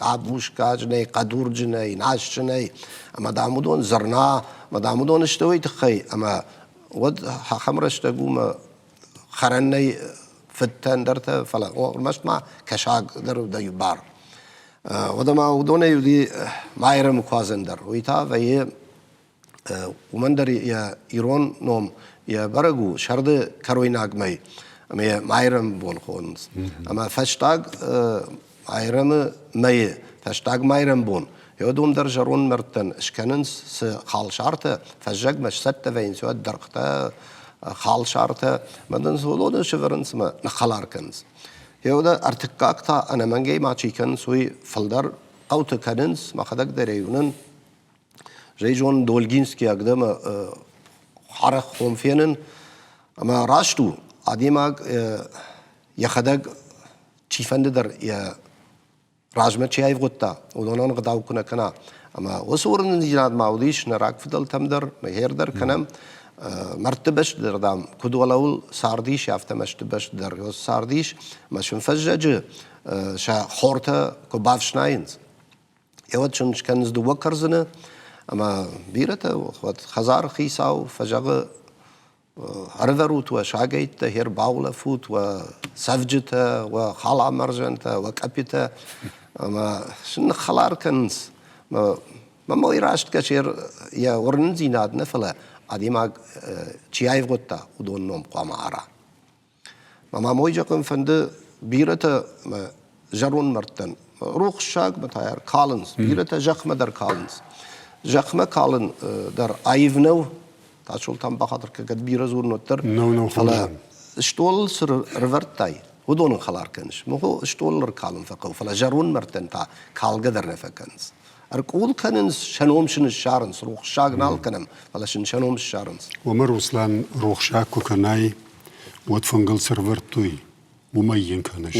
Speaker 2: къабускаджынӕй, хъӕдурджынӕй, насджынӕй, ӕмӕ дам уыдон зӕрна, ӕмӕ дам уыдон сты уый тыххӕй, ӕмӕ уӕд ахӕм рӕстӕг у мӕ хӕрӕн нӕй фыдтӕ ӕндӕртӕ, фӕлӕ ӕрмӕст ма кӕсаг дӕр уыд бар. Уӕдӕ ма уыдонӕй уыди Майрӕмы куадзӕн дӕр. Уый та вӕййы уымӕн дӕр йӕ ирон ном йӕ бӕрӕг у сӕрды кӕройнаг мӕй ӕмӕ йӕ Майрӕмы бон хонынц. Ӕмӕ фӕстаг Майрӕмы мӕйы фӕстаг Майрӕмбон уыдон дӕр зӕронд мӕрдтӕн скӕнынц цы халсартӕ, фӕззӕгмӕ сцӕттӕ вӕййынц, уӕд дӕргътӕ, халсартӕ, ӕмӕ дын уыдоны сӕвӕрынц ӕмӕ ныххӕлар кӕнынц. Уӕдӕ ӕртыккаг та ӕнӕмӕнгӕй ма чи кӕнынц, уый фылдӕр хъӕуты кӕнынц, мӕхӕдӕг дӕр ӕй уынын, Зӕйзон Дольгинский ӕгдӕмӕ арӕх хом фенын, ӕмӕ раст у, адӕймаг йӕхӕдӕг чифӕнды дӕр йӕ размӕ чи аивгъуыдта, уыдонӕн ӕгъдау куы нӕ кӕна. Ӕмӕ уыцы уырнындзинад ма уыдис нӕ рагфыдӕлтӕм дӕр, мӕхер дӕр кӕнӕм. Мӕрдты бӕсты дӕр, дам, куыд уӕлӕуыл цардис, афтӕ мӕсты бӕсты дӕр цардис. Ӕмӕ сын фӕззӕджы сӕ хортӕ куы бафснайынц, Еуӕд сын скӕнынц дыууӕ кӕрдзыны, ӕмӕ бирӕтӕ уӕд хӕдзары хицау фӕзӕгъы, ӕрывӕрут уӕ сагӕйттӕ, ӕрбаулӕфут уӕ цӕвджытӕ, уӕ халамӕрзӕнтӕ, уӕ къӕпитӕ, ӕмӕ сын ныххӕлар кӕнынц. Мӕ мой раст кӕсы йӕ уырнындзинад нӕ, фӕлӕ адӕймаг чи аивгъуыдта, уыдон ном хъуамӕ ара. Мӕ мой зӕгъын фӕнды бирӕтӕ мӕ зӕронд мӕрдтӕн рухссагмӕ та калынц, бирӕтӕ зӕхмӕ дӕр калынц. Зӕхмӕ калын дӕр аив нӕу, Тасолтан бахатыр кӕд бирӕ дзурын уӕддӕр, фӕлӕ стъолыл цы рывӕрдтай, уыдонын хӕлар кӕныс. Мохо стъолыл ӕркалын фӕхъӕуы, фӕлӕ зӕронд мӕрдтӕн та калгӕ дӕр нӕ фӕкӕнынц. Ӕркъул кӕнынц, сӕ ном сын ссарынц, рухссаг нал кӕнӕм, фӕлӕ сын сӕ ном ссарынц.
Speaker 1: Уымӕ Руслан рухсаг куы кӕнай, уӕд фынгыл цы рывӕрдтой, уымӕй йын кӕныс.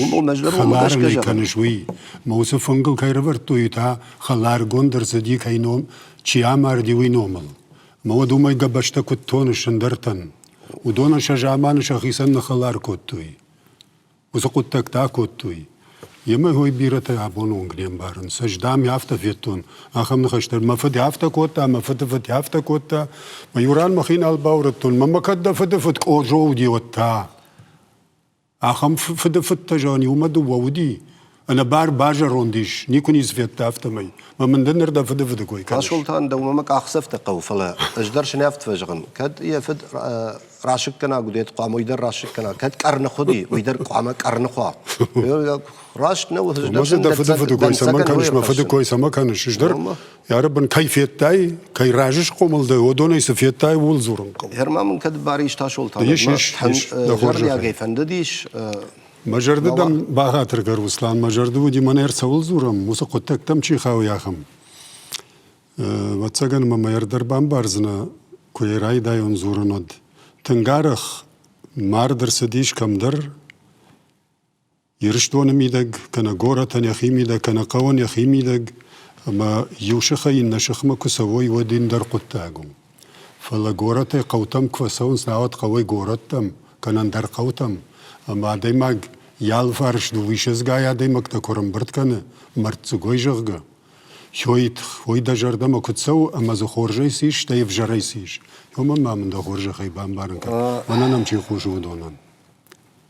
Speaker 1: Хӕлар ын кӕныс, уый. Мӕ уыцы фынгыл кӕй рывӕрдтой, та хӕларгонд ӕрцыди, кӕй ном, чи амарди, уый номыл. Мӕ уӕд уымӕй гӕбӕзтӕ куыд тоныс ӕндӕртӕн? Уыдонӕн сӕ заманы сӕхицӕн ныххӕлар кодтой. Уыцы хъуыддӕгтӕ акодтой. Емӕ уый бирӕтӕ абоны онг не мбарынц. Ӕз, дам, афтӕ федтон, ахӕм ныхӕстӕ. Мӕ фыд афтӕ кодта, мӕ фыды фыд афтӕ кодта. Мӕ иу ран мӕхи нал баурӕдтон. Мӕ кӕд дӕ фыды фыд Къозо уыди, уӕд та? Ахӕм фыды фыдтӕ, зӕгъын, иумӕ дыууӕ уыди. Ӕнӕбар базӕронд ис, никуы ницы федта, афтӕмӕй. Мӕ мын ды ныр дӕ фыды фыды кой кӕныс.
Speaker 2: Тасолтан, дӕумӕ мӕ къахдзӕфтӕ хъӕуы, фӕлӕ ӕз дӕр сынӕфт фӕзӕгъын. Кӕд йӕ фыд расыггӕнаг уыд, хъуамӕ уый дӕр расыггӕнаг. Кӕд къӕрных уыди, уый дӕр хъуамӕ къӕрных уа. Раст нӕу, ӕз
Speaker 1: дӕр дӕ фыды фыды кой цӕмӕн кӕныс, мӕ фыды кой цӕмӕ кӕныс? Ӕз дӕр Ярӕбын, кӕй федтай, кӕй разы схъомыл дӕ, уыдонӕй цы федтай, ууыл дзурын хъӕуы.
Speaker 2: Герман мын кӕд бар ис Тасолтан,
Speaker 1: ис, ис, ис, дӕ
Speaker 2: зӕрдиагӕй фӕндыдис.
Speaker 1: Мӕ зӕрды дӕм бахатыр кӕн, Руслан, мӕ зӕрды уыди, мӕнӕ ӕрцӕуыл дзурӕм, уыцы хъуыддӕгтӕм чи хауы, ахӕм. Ӕвӕццӕгӕн мӕ мӕ дӕр бамбардзынӕ, куы йӕ райдайон дзурын, уӕд. Тынг арӕх мард ӕрцыдис кӕмдӕр, Ирыстоны мидӕг, кӕнӕ горӕтӕн йӕхи мидӕг, кӕнӕ хъӕуӕн йӕхи мидӕг, ӕмӕ иу сыхӕй иннӕ сыхмӕ куы цӕуой, уӕд ин дӕр хъуыддаг у. Фӕлӕ горӕтӕй хъӕутӕм куы фӕцӕуынц, науӕд хъӕуӕй горӕттӕм, кӕнӕ ӕндӕр хъӕутӕм, ӕмӕ адӕймаг йӕ алыварс дыууиссӕдзгай адӕймӕгтӕ куы ӕрӕмбырд кӕны, мӕрддзыгой, зӕгъгӕ, ой, дӕ зӕрдӕмӕ куыд цӕуы ӕмӕ дзы хорзӕй цы ис, стӕй ӕвзӕрӕй цы ис, уымӕн ма мын дӕ хорзӕхӕй бамбарын кӕн, мӕнӕн ӕм чи хъусы, уыдонӕн.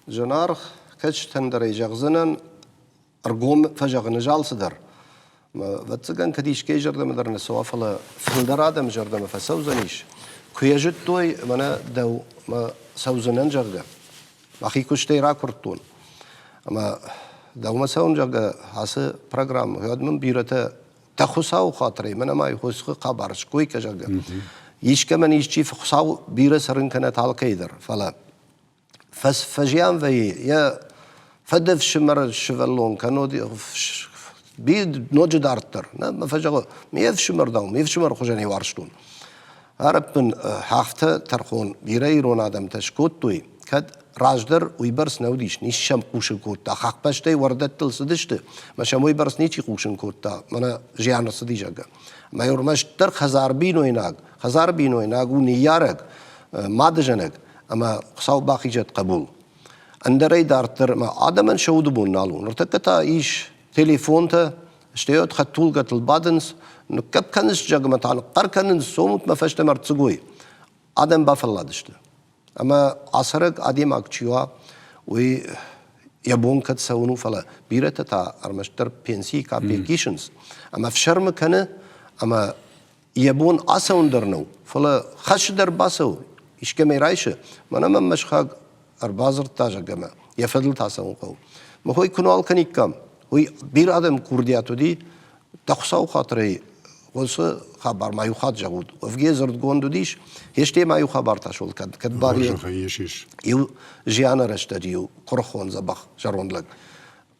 Speaker 2: Зынаргъ кӕстӕндӕрӕй зӕгъдзынӕн, ӕргом фӕзӕгъыны алцыдӕр. Ӕвӕццӕгӕн, кӕд искӕй зӕрдӕмӕ дӕр нӕ цӕуа, фӕлӕ фылдӕр адӕмы зӕрдӕмӕ фӕцӕудзӕнис. Куы йӕ зыдтой, мӕнӕ дӕу мӕ цӕудзынӕн, зӕгъгӕ, мӕхи куыстӕй ракуырдтон. Ӕмӕ дӕумӕ цӕуын, зӕгъгӕ, ацы программӕ, уӕд мын бирӕтӕ дӕ Хуыцауы хатырӕй, мӕнӕ ма Хуыцауы хабар ской кӕ, зӕгъгӕ. Искӕмӕн исчи Хуыцау бирӕ цӕрын кӕнӕт алкӕй дӕр, фӕлӕ фӕзиан вӕййы йӕ фыдыфсымӕры сывӕллон кӕннод ноджы дарддӕр. Нӕ мӕ фӕзӕгъы, ме фсымӕр дӕу, ме фсымӕр хуызӕнӕй уарзтон. Ӕрӕппын хӕхтӕ тӕрхон бирӕ ирон адӕмтӕ скодтой, кӕд раздӕр уыйбӕрц нӕ уыдис, ничи сӕм хъусын кодта. Хӕхбӕстӕй уӕрдӕттыл цыдысты, мӕ сӕм уыйбӕрц ничи хъусын кодта, мӕнӕ зиан ӕрцыди, зӕгъгӕ. Мӕ ӕрмӕстдӕр хӕдзар бинойнаг, хӕдзар бинойнаг у ныййарӕг, мадызӕнӕг, ӕмӕ Хуыцау бахизӕд хъӕбул. Ӕндӕрӕй дарддӕр ӕмӕ адӕмӕн сӕ уды бон нал у. Ныртӕккӕ та ис телефонтӕ, стӕй уӕд хӕдтулгӕтыл бадынц, ныккӕпп кӕнынц зӕгъмӕ та ныхъхъӕр кӕнынц, цомут мӕ фӕстӕмӕ ӕрцыгой. Адӕм бафӕлладысты. Ӕмӕ ацӕрӕг адӕймаг чи уа, уый йӕ бон кӕд цӕуын у, фӕлӕ бирӕтӕ та ӕрмӕстдӕр пенсийы капекк исынц ӕмӕ ӕфсӕрмы кӕны ӕмӕ йӕ бон ацӕуын дӕр нӕу, фӕлӕ хӕсы дӕр бацӕуы, искӕмӕй райсы, мӕнӕ мӕм мӕ сыхаг ӕрбадзырдта, зӕгъгӕ мӕ йӕ фӕдыл та цӕуын хъӕуы. Мах уый куы нал кӕниккам, уый бирӕ адӕм курдиат уыди, дӕ Хуыцауы хатырӕй уыцы хабар ма иу хатт зӕгъут. Уӕвгӕ дзырдгонд уыдис, хестӕй ма иу хабар та сол кӕд, кӕд бар иу зианы рӕстӕджы иу куырыхон дзӕбӕх зӕронд лӕг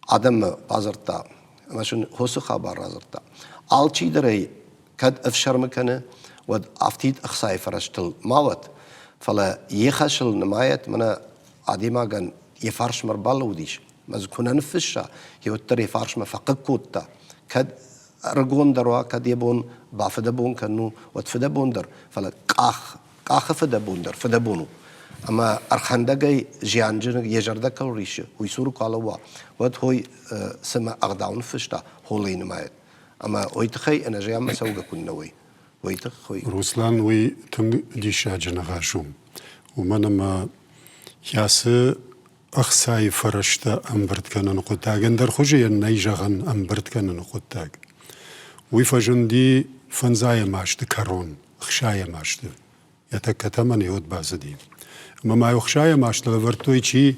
Speaker 2: адӕммӕ бадзырдта ӕмӕ сын хосы хабар радзырдта. Алчидӕр ӕй кӕд ӕфсӕрмы кӕны, уӕд афтид ӕхцайы фӕрӕзтыл ма уӕд, фӕлӕ йе хӕсыл нымайӕт, мӕнӕ адӕймагӕн йӕ фарсмӕ ӕрбалӕууыдис, мӕ дзы куы нӕ ныффысса, йе уӕддӕр йӕ фарсмӕ фӕхъыг кодта. Кӕд ӕрыгондӕр уа, кӕд йӕ бон бафыдӕбон кӕнын у, уӕд фыдӕбон дӕр, фӕлӕ къах къахы фыдӕбон дӕр фыдӕбон у. Ӕмӕ ӕрхӕндӕгӕй зианджын йӕ зӕрдӕ кӕуыл риссы, уый цуры куы алӕууа, уӕд хой цымӕ ӕгъдау ныффыста, холыйы нымайӕд. Ӕмӕ уый тыххӕй ӕнӕзианмӕ цӕугӕ куыннӕ уой, уый тыххӕй.
Speaker 1: Руслан, уый тынг диссаджы ныхас у. Уымӕн ӕмӕ йӕ ӕхцайы фӕрӕзтӕ ӕмбырд кӕныны хъуыддаг ӕндӕр хуызы йын нӕй зӕгъӕн ӕмбырд кӕныны хъуыддаг. Уый фӕзынди фӕндзайӕм азты кӕрон, ӕхсайӕм азты. Йӕ тӕккӕ тӕмӕн йод бацыди. Ӕмӕ ма ӕхсайӕм азты лӕвӕрдтой чи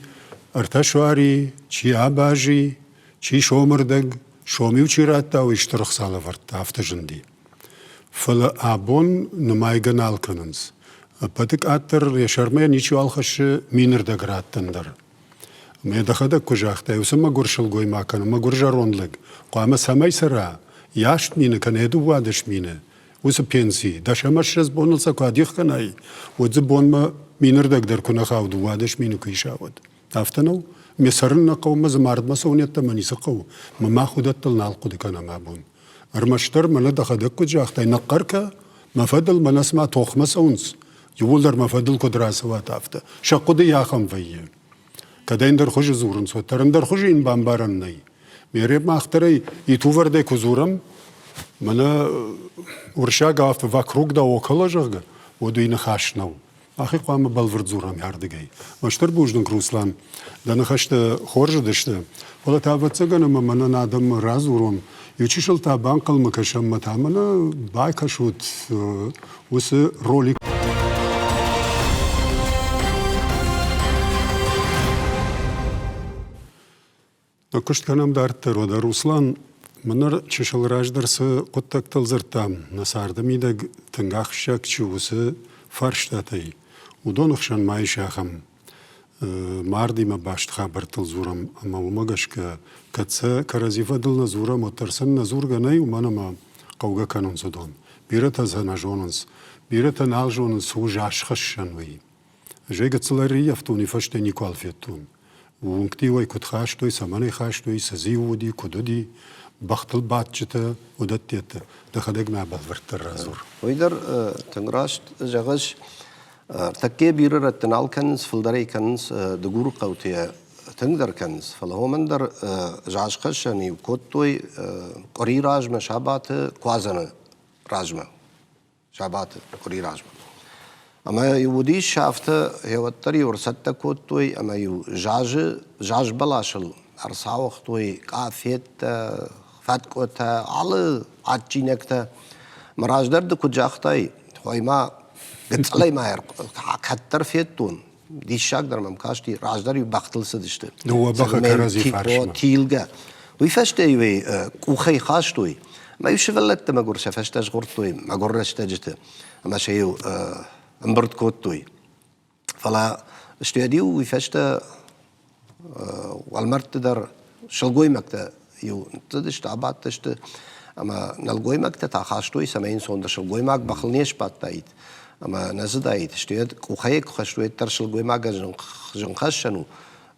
Speaker 1: ӕртӕ суари, чи абази, чи сомырдӕг, сом-иу чи радта, уый стыр ӕхца лӕвӕрдта, афтӕ зынди. Фӕлӕ абон нымайгӕ нал кӕнынц. Ӕппӕты къаддӕр йӕ сӕрмӕ ничиуал хӕссы минырдӕг раттын дӕр. Ӕмӕ дӕхӕдӕг куы загътай, уыцы мӕгуыр сылгоймаг кӕнӕ мӕгуыр зӕронд лӕг хъуамӕ цӕмӕй цӕра, йӕ 8 мины кӕнӕ йӕ 12 мины, уыцы пенси, 10 ӕмӕ 20 боныл сӕ куы адих кӕнай, уӕд дзы бонмӕ минырдӕг дӕр куы нӕ хауд, 12 мины куы иса, уӕд. Афтӕ нӕу? Ме цӕрын нӕ хъӕуы, мӕ дзы мардмӕ цӕуын йеддӕмӕ ницы хъӕуы, мӕ мах уыдӕттыл нал хъуыды кӕнӕм абон. Ӕрмӕстдӕр мӕнӕ дӕхӕдӕг куыд загътай, ныхъхъӕр кӕ, мӕ фӕдыл мӕнӕ цыма тохмӕ цӕуынц, иууылдӕр мӕ фӕдыл куыд рацӕуат, афтӕ. Сӕ хъуыды ахӕм вӕййы. Кӕд ӕндӕр хуызы дзурынц, уӕддӕр ӕндӕр хуызы йын бамбарӕн нӕй. Мереб мах дӕр ӕй итувӕрдӕй куы дзурӕм, мӕнӕ уырыссаг афтӕ вокруг да около, зӕгъгӕ, уӕд уый ныхас нӕу. Махи хъуамӕ бӕлвырд дзурӕм ардыгӕй. Мӕ стыр бузныг, Руслан, дӕ ныхӕстӕ хорз уыдысты, фӕлӕ та ӕвӕццӕгӕн ӕмӕ мӕнӕн адӕммӕ радзурон, иу чысыл та банхъӕлмӕ кӕсӕм ӕмӕ та мӕнӕ бакӕсут уыцы ролик. Нӕ куыст кӕнӕм дарддӕр, уӕдӕ Руслан, мӕ ныр чысыл раздӕр цы хъуыддӕгтыл дзырдтам, нӕ царды мидӕг тынг ахсджиаг чи у, уыцы фарстатӕй, уыдоны хсӕн ма ис ахӕм мардимӕ баст хабӕрттыл дзурӕм ӕмӕ уымӕ гӕсгӕ кӕд сӕ кӕрӕдзи фӕдыл нӕ дзурӕм, уӕддӕр сын нӕ дзургӕ нӕй, уымӕн ӕмӕ хъӕугӕ кӕнынц уыдон. Бирӕтӕ сӕ нӕ зонынц, бирӕтӕ нал зонынц, цы у зазхӕссӕн, уый. Ӕз ӕй гыццыл ӕрыййӕфтон, уый фӕстӕ никуал федтон. Уынгты-иу ӕй куыд хастой, цӕмӕн ӕй хастой, цы дзы-иу уыди, куыд уыди, бӕхтыл бадджытӕ, уыдӕттӕ. Дӕхӕдӕг мӕ бӕлвырддӕр радзур.
Speaker 2: Уый дӕр тынг раст зӕгъыс. Ӕртӕккӕ бирӕ рӕтты нал кӕнынц, фылдӕрӕй кӕнынц Дыгуры хъӕуты йӕ тынгдӕр кӕнынц. Фӕлӕ уымӕн дӕр зазхӕссӕн-иу кодтой къуыри размӕ сабаты Куадзӕны размӕ. Сабаты къуыри размӕ. Ӕмӕ-иу уыдис афтӕ, гъеуӕддӕр-иу ӕрцӕттӕ кодтой ӕмӕ-иу зазы, заз бӕласыл ӕрцауыгътой къафеттӕ, фӕткъуытӕ, алы адджинӕгтӕ. Мӕ раздӕр ды куыд загътай, хойма Гыццылӕй ма кӕддӕр федтон, диссаг дӕр мӕм касти, раздӕр-иу бӕхтыл цыдысты.
Speaker 1: Дыууӕ бӕхы кӕрӕдзи фарсмӕ.
Speaker 2: Тилгӕ. Уый фӕстӕ-иу ӕй къухӕй хастой. Ӕмӕ-иу сывӕллӕттӕ мӕгуыр сӕ фӕстӕ згъордтой мӕгуыр рӕстӕджыты ӕмӕ сӕ-иу ӕмбырд кодтой. Фӕлӕ стӕй-иу уый фӕстӕ уӕлмӕрдты дӕр сылгоймӕгтӕ иу ныццыдысты, абадтысты ӕмӕ нӕлгоймӕгтӕ та хастой, цӕмӕй ӕнцондӕр сылгоймаг бӕхыл не сбадтаид ӕмӕ нӕ зыдаид. Стӕй къухӕй куы хӕстой, уӕддӕр сылгоймагӕн зынхӕссӕн у.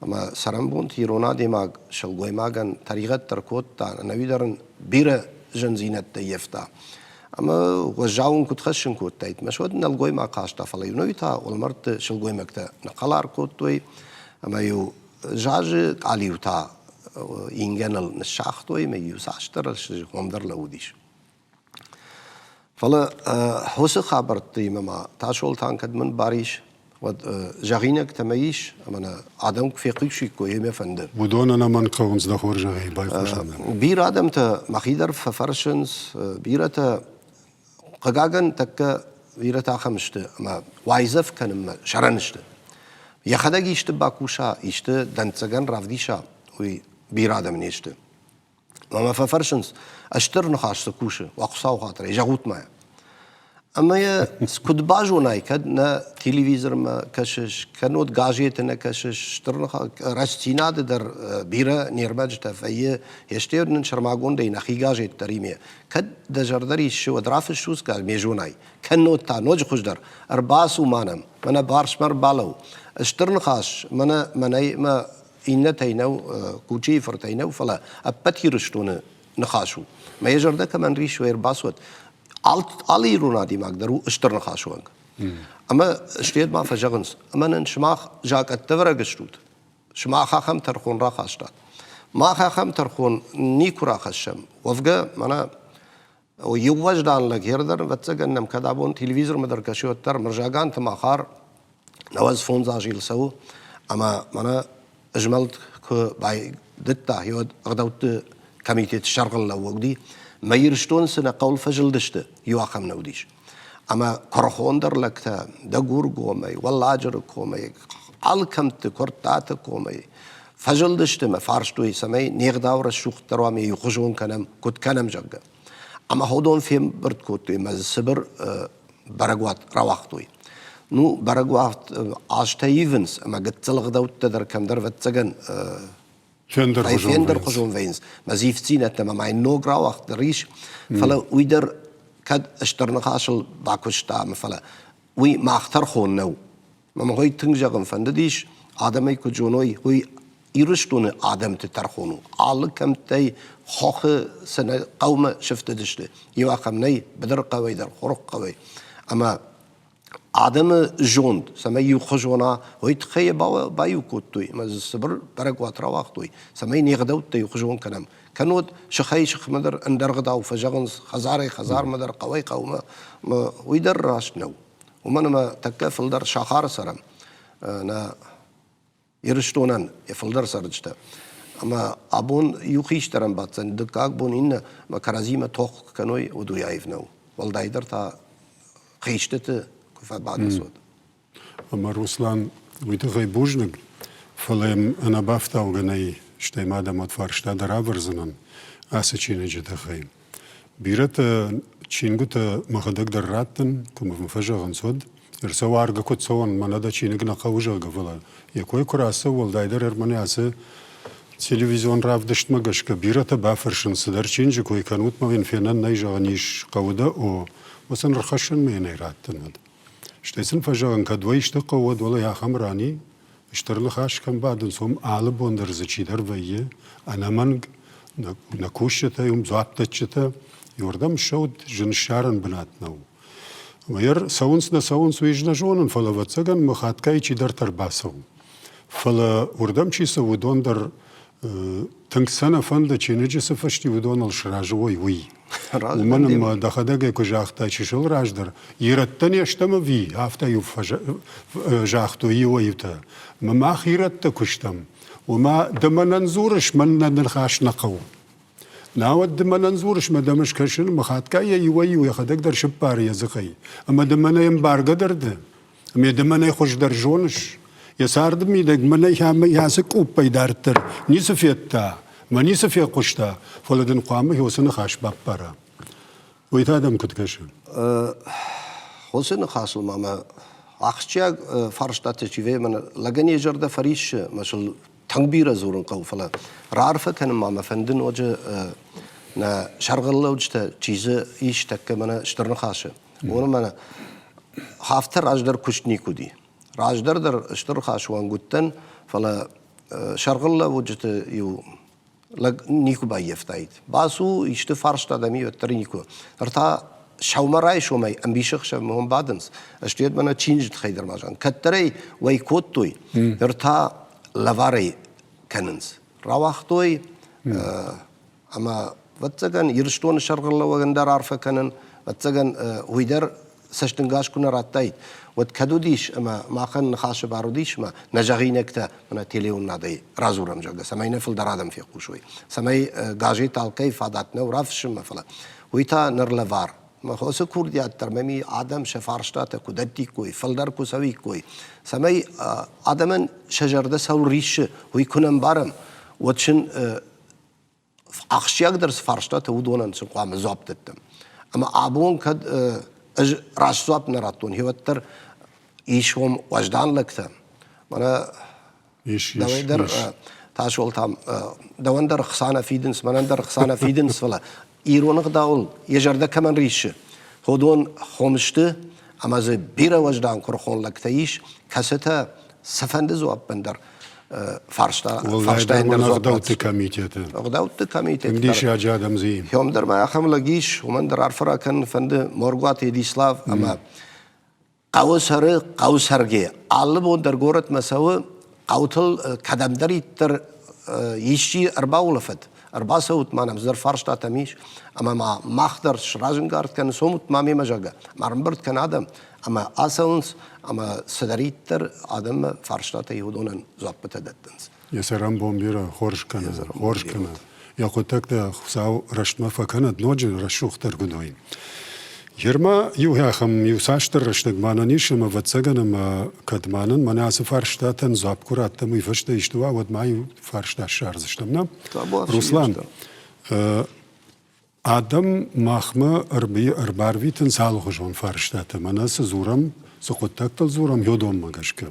Speaker 2: Ӕмӕ цӕрӕнбонты ирон адӕймаг сылгоймагӕн тӕригъӕд дӕр кодта, ӕнӕуи дӕр ын бирӕ зындзинӕдтӕ ййӕфта. Ӕмӕ уӕззау ын куыд хӕссын кодтаид, мӕ уӕд нӕлгоймаг хаста, фӕлӕ-иу нӕуи та уӕлмӕрдты сылгоймӕгтӕ ныхъхъӕлар кодтой ӕмӕ-иу зазы къалиу та ингӕныл ныссагътой ӕмӕ иу цасдӕр уым дӕр лӕууыдис. Фӕлӕ уыцы хабӕрттимӕ ма Тасолтан кӕд мын бар ис, уӕд зӕгъинӕгтӕ мӕ ис, ӕмӕ нӕ адӕм куы фехъусиккой, уый мӕ фӕнды.
Speaker 1: Уыдон ӕнӕмӕнг хъӕуынц дӕ хорзӕхӕй байхъусын.
Speaker 2: Бирӕ адӕмтӕ мӕхи дӕр фӕфӕрсынц, бирӕтӕ, хъыгагӕн, тӕккӕ бирӕтӕ ахӕм сты, ӕмӕ уайдзӕф кӕнынмӕ сӕрӕн сты. Йӕхӕдӕг исты бакуса, исты дӕнцӕгӕн равдиса, уый бирӕ адӕм не сты. Ӕмӕ фӕфӕрсынц, стыр ныхас цы кусы, уӕ Хуыцауы хатырӕй, зӕгъут-ма. Ӕмӕ йӕ куыд базонай, кӕд нӕ телевизормӕ кӕсыс, кӕннод газеты нӕ кӕсыс, стыр ныхас, рӕстдзинады дӕр бирӕ не рмӕджытӕ вӕййы, стӕй нын сӕрмагондӕй нӕхи газет дӕр име. Кӕд дӕ зӕрдӕ риссы, уӕд рафыссут ме зонай. Кӕннод та ноджы хуыздӕр, ӕрбацу ма нӕм, мӕнӕ барсмӕ ӕрбалӕуу. Стыр ныхас мӕнӕ мӕнӕй мӕ иннӕтӕй нӕу, Кучийы фыртӕй нӕу, фӕлӕ ӕппӕт Ирыстоны ныхас у. Мӕ йӕ зӕрдӕ кӕмӕн риссы, уый ӕрбацуӕд. Алы ирон адӕймаг дӕр у стыр ныхасы уӕнг. Ӕмӕ стӕй ма фӕзӕгъынц, ӕмӕ нын сымах закъӕттӕвӕрӕг стут, сымах ахӕм тӕрхон рахастат. Мах ахӕм тӕрхон никуы рахӕссӕм. Уӕвгӕ, мӕнӕ Иу уӕздан лӕг дӕр, ӕвӕццӕгӕн нӕм кӕд абон телевизормӕ дӕр кӕсы, уӕддӕр Мырзаганты Махар 95 азы йыл цӕуы, ӕмӕ мӕнӕ змӕлд куы байдыдта, уӕд ӕгъдӕутты комитеты сӕргълӕууӕг уыди, мӕ Ирыстоны цы нӕ хъӕуыл фӕзылдысты, иу ахӕм нӕ уыдис. Ӕмӕ куырыхондӕр лӕгтӕ Дӕгургомӕй, Уӕлладжыры комӕй, алы кӕмтты, Куырттаты комӕй фӕзылдысты мӕ фарстой, цӕмӕй не гъдау рӕсугъддӕр уа, ме иухуызон кӕнӕм, куыд кӕнӕм, зӕгъгӕ. Ӕмӕ уыдон фембырд кодтой ӕмӕ дзы цыбыр бӕрӕгуат рауагътой. Ну, бӕрӕгуат азтӕ ивынц, ӕмӕ гыццыл ӕгъдӕуттӕ дӕр кӕмдӕр, ӕвӕццӕгӕн, фендӕрхуызон вӕййынц. Мӕ зивддзинӕдтӕ ӕмӕ ма йын ног рауагъд дӕр ис, фӕлӕ уый дӕр кӕд стыр ныхасыл бакуыста, ӕмӕ фӕлӕ уый мах тӕрхон нӕу. Мӕ уый тынг зӕгъын фӕндыдис, адӕмӕй куыд зоной, уый Ирыстоны адӕмты тӕрхон у. Алы кӕмттӕй хохы цы нӕ хъӕумӕ сыфтыдысты, иу ахӕм нӕй, быдыры хъӕуӕй дӕр, хоры хъӕуӕй. Ӕмӕ адӕмы зонд, цӕмӕй иухуызон уа, уый тыххӕй йӕ баиу кодтой ӕмӕ дзы цыбыр бӕрӕгуат рауагътой, цӕмӕй не гъдӕуттӕ иухуызон кӕнӕм. Кӕннод сыхӕй сыхмӕ дӕр ӕндӕр ӕгъдау фӕзӕгъынц, хӕдзарӕй хӕдзармӕ дӕр, хъӕуӕй хъӕумӕ. Уый дӕр раст нӕу. Уымӕн ӕмӕ тӕккӕ фылдӕр сахары цӕрӕм. Нӕ Ирыстонӕн йӕ фылдӕр цӕрджытӕ. Ӕмӕ абон иу хистӕрӕн баддзӕн, дыккаг бон иннӕ, ӕмӕ кӕрӕдзимӕ тох куы кӕной, уӕд уый аив нӕу. Уӕлдайдӕр та хистыты куы фӕбадынц, уӕд.
Speaker 1: Ӕмӕ Руслан уый тыххӕй бузныг, фӕлӕ йӕм ӕнӕбафтаугӕ нӕй, стӕй ма дӕм уӕд фарста дӕр ӕвӕрдзынӕн ацы чиныджы тыххӕй. Бирӕтӕ чингуытӕ мӕхӕдӕг дӕр раттын, куы мын фӕзӕгъынц, уӕд ӕрцӕуы аргӕ куыд цӕуон, мӕнӕ дӕ чиныг нӕ хъӕуы, зӕгъгӕ, фӕлӕ йӕ кой куы рацӕуы, уӕлдайдӕр ӕрмӕнӕ ацы телевизион равдыстмӕ гӕсгӕ бирӕтӕ бафӕрсынц, цыдӕр чиныджы кой кӕнут мӕ йын фенӕн нӕй, зӕгъӕн ис, хъӕуы дӕ, о, уӕд сын ӕрхӕссынмӕ йын ӕй раттын уӕд. Стӕй сын фӕзӕгъын, кӕд уӕ исты хъӕуы, уӕд уӕлӕ ахӕм ран и, Стыр ныхас кӕм бадынц, уым алы бон дӕр дзы чидӕр вӕййы, ӕнӕмӕнг нӕ кусджытӕ, уым дзуапдӕтджытӕ. Иуырдӕм ссӕуд зын ссарӕн бынат нӕу. Ӕмӕ йӕ цӕуынц, нӕ цӕуынц, уый ӕз нӕ зонын, фӕлӕ ӕвӕццӕгӕн мӕ хатгай чидӕртӕ ӕрбацӕуы. Фӕлӕ уырдӕм чи цӕуы, уыдон дӕр тынг сӕ нӕ фӕнды, чиныджы цы фыст и, уыдоныл сразы уой, уый. Уымӕн ӕмӕ дӕхӕдӕг ӕй куы загътай чысыл раздӕр, ирӕттӕ не стӕм ӕви, афтӕ-иу загътой иуӕй-иутӕ. Мӕ мах ирӕттӕ куы стӕм, уымӕ ды мӕнӕн дзурыс, мӕн нӕ ныхас нӕ хъӕуы. Науӕд ды мӕнӕн дзурыс мӕ дӕм скӕсын, ӕмӕ хатгай йӕ иуӕй-иу йӕхӕдӕг дӕр сыппары йӕ дзыхӕй. Ӕмӕ ды мӕнӕй ӕмбаргӕ дӕр ды. Ӕмӕ ды мӕнӕй хуыздӕр зоныс. Йӕ царды мидӕг мӕнӕй ацы къуппӕй дарддӕр ницы федта мӕ ницы фехъуыста, фӕлӕ дын хъуамӕ уыцы ныхас баппара. Уый та дӕм куыд кӕсы?
Speaker 2: Уыцы ныхасыл ма мӕ ахсджиаг фарстатӕ чи вӕййы, мӕнӕ лӕгӕн йӕ зӕрдӕ фӕриссы, мӕ сыл тынг бирӕ дзурын хъӕуы, фӕлӕ раарфӕ кӕнын ма мӕ фӕнды ноджы нӕ сӕргълӕуджытӕ, чи дзы ис тӕккӕ мӕнӕ Стыр Ныхасы. Уымӕн мӕнӕ афтӕ раздӕр куыст никуы уыди. Раздӕр дӕр Стыр Ныхасы уӕнг уыдтӕн, фӕлӕ сӕргълӕуджыты иу лӕг никуы баййӕфтаид. Бацу, исты фарста дӕм и, уӕддӕр никуы. Ныр та сӕумӕрайсомӕй ӕмбисӕхсӕвмӕ уым бадынц. Ӕз мӕнӕ чиныджы тыххӕй дӕр ма зӕгъын. Кӕддӕр ӕй уӕй кодтой, ныр та лӕварӕй кӕнынц. Рауагътой ӕмӕ, ӕвӕццӕгӕн, Ирыстоны сӕргълӕууӕгӕн дӕр арфӕ кӕнын, ӕвӕццӕгӕн, уый дӕр цӕстӕнгас куы нӕ радтаид, уӕд кӕд уыдис ӕмӕ махӕн ныхасы бар уыдис ӕмӕ нӕ зӕгъинӕгтӕ мӕнӕ телеуынынадӕй радзурӕм, зӕгъгӕ, цӕмӕй нӕ фылдӕр адӕм фехъусой, цӕмӕй газет алкӕй фадат нӕу рафыссынмӕ, фӕлӕ уый та ныр лӕвар. Уыцы курдиат дӕр мӕм адӕм сӕ фарстатӕ куы дӕттиккой, фылдӕр куы цӕуиккой, цӕмӕй адӕмӕн сӕ зӕрдӕ цӕуыл риссы, уый куы нӕ мбарӕм, уӕд сын ахсджиагдӕр цы фарстатӕ, уыдонӕн сын хъуамӕ дзуапп дӕттӕм. Ӕмӕ абон кӕд ӕз раст дзуапп нӕ радтон, уӕддӕр ис уым уӕздан лӕгтӕ. Мӕнӕ дӕуӕй дӕр Тасолтам, дӕуӕн дӕр ӕхца нӕ фидынц, мӕнӕн дӕр ӕхца нӕ фидынц, фӕлӕ ирон ӕгъдауыл йӕ зӕрдӕ кӕмӕн риссы, уыдон хом сты ӕмӕ дзы бирӕ уӕздан куырыхон лӕгтӕ ис, кӕцытӕ цыфӕнды дзуаппӕн дӕр фарста
Speaker 1: фарстайӕн дӕр ӕгъдӕутты комитеты.
Speaker 2: Ӕгъдӕутты комитеты.
Speaker 1: Тынг диссаджы адӕм дзы и.
Speaker 2: Хём дӕр ма ахӕм лӕг ис, уымӕн дӕр арфӕ ракӕнын фӕнды Моргуаты Эдислав ӕмӕ хъӕуы цӕры, хъӕуы цӕргӕ. Алы бон дӕр горӕтмӕ цӕуы, хъӕутыл кӕдӕмдӕриддӕр исчи ӕрбаулӕфӕд, ӕрбацӕут ма нӕм цыдӕр фарстатӕм ис, ӕмӕ ма мах дӕр сразӕнгард кӕны, цомут ма мемӕ, зӕгъгӕ, ма ӕрӕмбырд кӕн адӕм, ӕмӕ ацӕуынц, ӕмӕ цыдӕриддӕр адӕммӕ фарстатӕ уыдонӕн дзуаппытӕ дӕттынц.
Speaker 1: Йӕ цӕрӕнбон бирӕ хорз кӕны, хорз кӕны. Йӕ хъуыддӕгтӕ Хуыцау рӕстмӕ фӕкӕнӕд ноджы рӕсугъддӕр гуыдой. Ерма иу ахӕм иу цасдӕр рӕстӕг мӕнӕн ис, ӕмӕ ӕвӕццӕгӕн, ӕмӕ кӕд мӕнӕн мӕнӕ ацы фарстатӕн дзуапп куы раттӕм, уый фӕстӕ исты уа, уӕд ма иу фарста ссардзыстӕм, нӕ? Руслан, Адӕм махмӕ ӕрбарвитынц алыхуызон фарстатӕ, мӕнӕ цы дзурӕм, цы хъуыддӕгтыл дзурӕм, уыдонмӕ гӕсгӕ.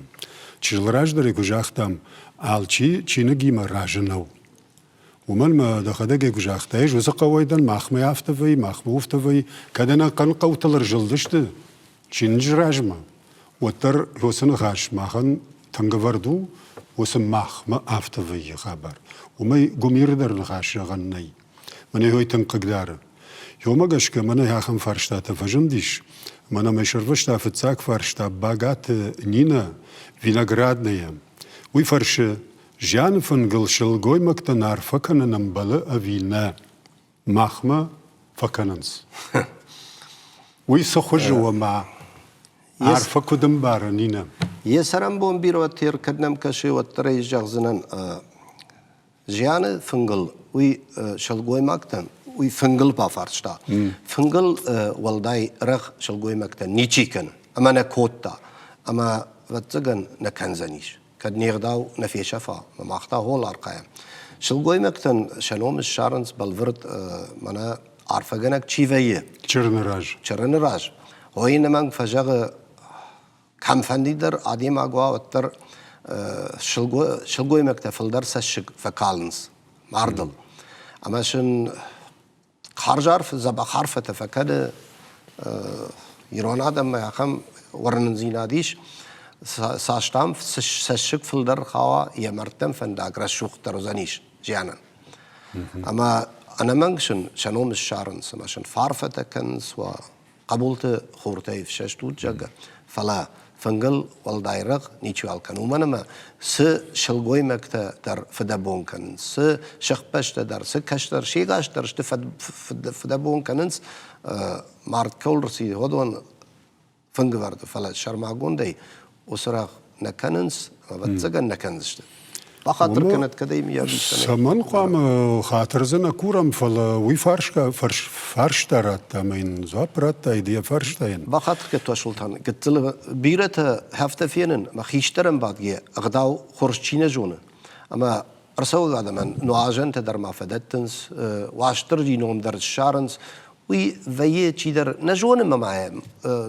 Speaker 1: Чысыл раздӕр куы загътам, алчи чиныгимӕ разы нӕу. Уымӕн мӕ дӕхӕдӕг куы загътай, ӕз уыцы хъӕуӕй дӕн, махмӕ афтӕ вӕййы, махмӕ уфтӕ вӕййы, кӕд ӕнӕхъӕн хъӕутыл ӕрзылдысты чиныджы размӕ, уӕддӕр уыцы ныхас махӕн тынг ӕвӕрд у, уыцы махмӕ афтӕ вӕййы хабар. Уымӕй гуымирдӕр ныхас зӕгъӕн нӕй. Мӕнӕ уый тынг хъыгдары. Уымӕ гӕсгӕ мӕнӕ ахӕм фарстатӕ фӕзындис. Мӕнӕ мӕ сӕрвыста фыццаг фарста Багаты Нинӕ Виноградная. Уый фӕрсы, зианы фынгыл сылгоймӕгтӕн арфӕ кӕнын ӕмбӕлы ӕви нӕ? Махмӕ фӕкӕнынц. Уый цы хуызы уӕ арфӕ куыд ӕмбары Нинӕ?
Speaker 2: Йӕ цӕрӕнбон бирӕ кӕд нӕм кӕсы, уӕддӕр ӕй зӕгъдзынӕн, Зианы фынгыл уый сылгоймӕгтӕн уый фынгыл бафарста. Фынгыл уӕлдай рӕгъ сылгоймӕгтӕн ничи кӕны ӕмӕ нӕ кодта. Ӕмӕ, ӕвӕццӕгӕн, нӕ кӕндзӕнис. Кӕд не гъдау нӕ фесӕфа, мах та хол архайӕм. Сылгоймӕгтӕн сӕ ном ссарынц бӕлвырд мӕнӕ арфӕгӕнӕг чи вӕййы.
Speaker 1: Чырыны раз.
Speaker 2: Чырыны раз. Ой, ӕнӕмӕнг фӕзӕгъы кӕмфӕнды дӕр адӕймаг уа, уӕддӕр сылгоймӕгтӕ фылдӕр цӕссыг фӕкалынц мардыл. Ӕмӕ сын карз арф, дзӕбӕх арфӕтӕ фӕкӕны ирон адӕммӕ ахӕм уырнындзинад ис, цас дам цӕссыг фылдӕр хауа, йӕ мӕрдтӕм фӕндаг рӕсугъддӕр уыдзӕнис зианӕн. Ӕмӕ ӕнӕмӕнг сын сӕ ном ссарынц ӕмӕ сын фарфӕтӕ кӕнынц уа хъӕбулты хуртӕй ӕфсӕст ут, зӕгъгӕ, фӕлӕ фынгыл уӕлдай рӕгъ ничиуал кӕны, уымӕн ӕмӕ цы сылгоймӕгтӕ дӕр фыдӕбон кӕнынц, цы сыхбӕстӕ дӕр, цы кӕстӕр, се гас дӕр сты фыдӕбон кӕнынц, мард кӕуыл рцыди, уыдон фынгӕвӕрды, фӕлӕ сӕрмагондӕй уыцы рӕгъ нӕ кӕнынц, ӕвӕццӕгӕн, нӕ кӕндзысты. Бахатыр кӕнӕд, кӕд ӕй миййаг искӕмӕй.
Speaker 1: Цӕмӕн хъуамӕ хатыр дзы нӕ курӕм, фӕлӕ уый фарста радта ӕмӕ йын дзуапп радтаид йӕ фарстайӕн.
Speaker 2: Бахатыр кодта Султан. Гыццыл бирӕтӕ афтӕ фенын, ӕмӕ хистӕрӕн бадгӕ ӕгъдау хорз чи нӕ зоны, ӕмӕ ӕрцӕуӕг адӕмӕн нуазӕнтӕ дӕр ма фӕдӕттынц, Уастырджи ном дӕр ссарынц. Уый вӕййы чидӕр нӕ зоны мӕ ма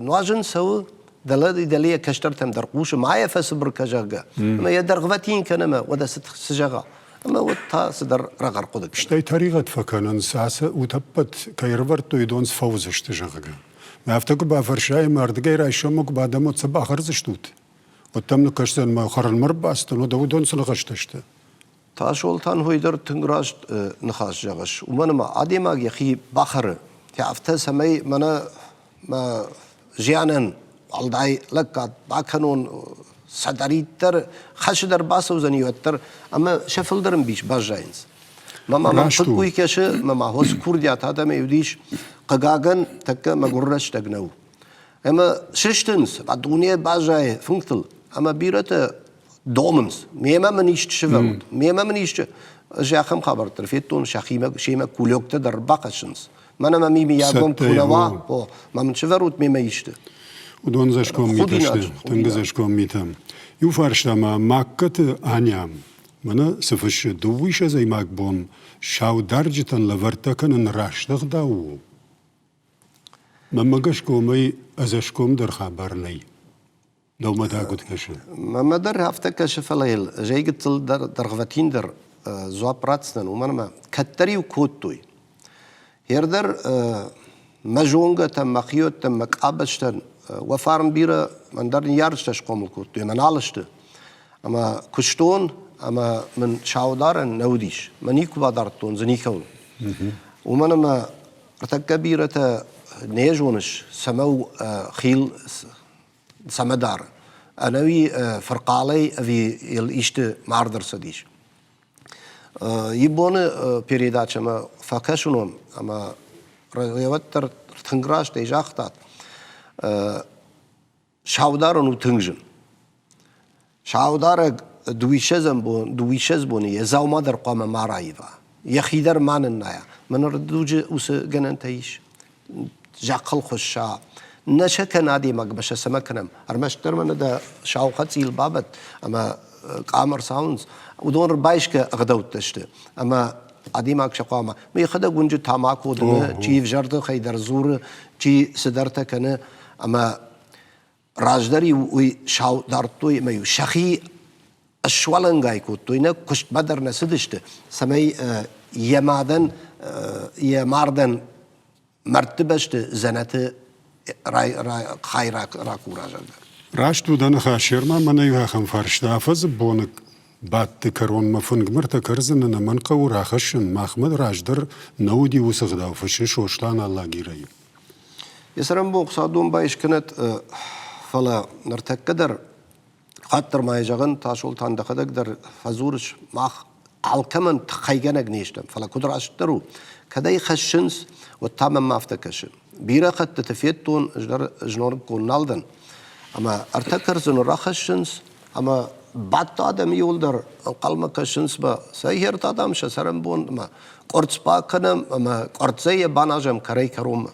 Speaker 2: нуазын цӕуы, дӕлӕ дӕлейӕ кӕстӕртӕм дӕр хъусы, ма йӕ фӕцыбыр кӕ, зӕгъгӕ. Ӕмӕ йӕ дӕргъвӕтин кӕны ӕмӕ уӕдӕ цы зӕгъа. Ӕмӕ уӕд та цыдӕр рӕгъӕр хъуыды кӕны.
Speaker 1: Стӕй тӕригъӕд фӕкӕнынц, ацы утӕппӕт кӕй ӕрывӕрдтой, уыдон фӕуыдзысты, зӕгъгӕ. Афтӕ куы бафӕрсай ӕмӕ ардыгӕй райсоммӕ куы бадӕм, уӕд цы бахӕрдзыстут? Уӕд дӕм ныккӕсдзӕн мӕ хӕрынмӕ ӕрбацыдтӕн, уӕдӕ уыдон цы ныхӕстӕ сты?
Speaker 2: Тасолтан хой дӕр тынг раст ныхас зӕгъыс, уымӕн ӕмӕ адӕймаг йӕхи бахӕры, афтӕ цӕмӕй мӕнӕ мӕ зианӕн уӕлдай лӕггад бакӕнон, цӕдӕриддӕр хӕсы дӕр бацӕудзӕни уӕддӕр, ӕмӕ сӕ фылдӕр ӕмбис баззайынц. Мӕ ма мӕм хъыг уый кӕсы, мӕ ма хорз курдиат адӕмӕй уыдис, хъыгагӕн, тӕккӕ мӕгуыр рӕстӕг нӕу. Ӕмӕ сыстынц, а дуне баззайы фынгтыл, ӕмӕ бирӕтӕ домынц, мемӕ мын исты сывӕрут, мемӕ мын исты. Ӕз ахӕм хабӕрттӕ федтон, сӕхимӕ семӕ кулёктӕ дӕр бахӕссынц. Мӕнӕ мӕ мимийагом куы нӕ уа, о, ма мын сывӕрут мемӕ исты.
Speaker 1: Уыдон дзӕсгом митӕ сты, тынг дзӕсгом митӕ. Иу фарста ма Магкаты Аня мӕнӕ цы фыссы, дыууиссӕдзӕймаг бон саударджытӕн лӕвӕрттӕ кӕнын раст ӕгъдау у? Мӕнмӕ гӕсгӕ уымӕй ӕдзӕсгомдӕр хабар нӕй. Дӕумӕ та куыд кӕсы?
Speaker 2: Мӕнмӕ дӕр афтӕ кӕсы, фӕлӕ йыл ӕз гыццыл дӕр дӕргъвӕтиндӕр дзуапп ратдзынӕн, уымӕн ӕмӕ кӕддӕр-иу кодтой. Хердӕр мӕ зонгӕтӕм, мӕ хиуӕттӕм, мӕ къабӕзтӕн уӕ фарн бирӕ ӕндӕр ныййарджытӕ схъомыл кодтой ӕмӕ нал сты. Ӕмӕ куыстон ӕмӕ мын саударӕн нӕ уыдис. Мӕ никуы бадардтон дзы никӕуыл. Уымӕн ӕмӕ ӕртӕккӕ бирӕтӕ не зоныс, цӕмӕ у хил цӕмӕ дары. Ӕнӕуи фырхъалӕй ӕви йыл исты мард ӕрцыдис. Ибоны передачӕмӕ фӕкӕсынон ӕмӕ уӕддӕр тынг растӕй загътат, саударӕн у тынг зын. Саударӕг дыууиссӕдзӕм бон, дыууиссӕдз боны йӕ дзаума дӕр хъуамӕ ма раива, йӕхи дӕр ма ныннайа. Мӕнӕ дуджы уыцы гӕнӕнтӕ ис. Зӕххыл хуысса. Нӕ сӕ кӕны адӕймагмӕ сӕ цӕмӕ кӕнӕм. Ӕрмӕстдӕр мӕнӕ дӕ сау хӕцъил бабӕтт ӕмӕ къам ӕрцауынц. Уыдон ӕрбайсгӕ ӕгъдӕуттӕ сты. Ӕмӕ адӕймаг сӕ хъуамӕ йӕхӕдӕг уынджы тамако дымы, чи ӕвзӕрдыхӕй дӕр дзуры, чи цыдӕртӕ кӕны. Ӕмӕ Раздӕр-иу уый сау дардтой ӕмӕ-иу сӕхи суӕлӕнгай кодтой, нӕ куыстмӕ дӕр нӕ цыдысты, цӕмӕй йӕ мадӕн, йӕ мардӕн мӕрдты бӕсты дзӕнӕты хай ракура, зӕгъгӕ.
Speaker 1: Раст у дӕ ныхас, Ерма, мӕнӕ иу ахӕм фарста. Афӕдзы боны бадты кӕронмӕ фынгмыртӕ кӕрдзыны нӕмӕн хъӕуы рахӕссын, махмӕ раздӕр нӕ уыди уыцы гъдау, фыссы Сослан Алагирӕй.
Speaker 2: Йӕ цӕрӕнбон Хуыцау домбай скӕнӕд, фӕлӕ ныртӕккӕ дӕр хатт дӕр ма йӕ зӕгъын, Тасолтан дӕхӕдӕг дӕр фӕдзурыс, мах алкӕмӕн тыххӕйгӕнӕг не стӕм, фӕлӕ куыд растдӕр у, кӕд ӕй хӕссынц, уӕд та мӕнмӕ афтӕ кӕсы. Бирӕ хӕттыты федтон, ӕз дӕр зноныккон нал дӕн, ӕмӕ ӕртӕ кӕрдзыны рахӕссынц, ӕмӕ бадт адӕм иуылдӕр ӕнхъӕлмӕ кӕсынц мӕ сӕ хӕртӕ дам сӕ цӕрӕнбонмӕ къуырцц бакӕнӕм ӕмӕ къуырццӕй йӕ баназӕм кӕрӕй-кӕронмӕ.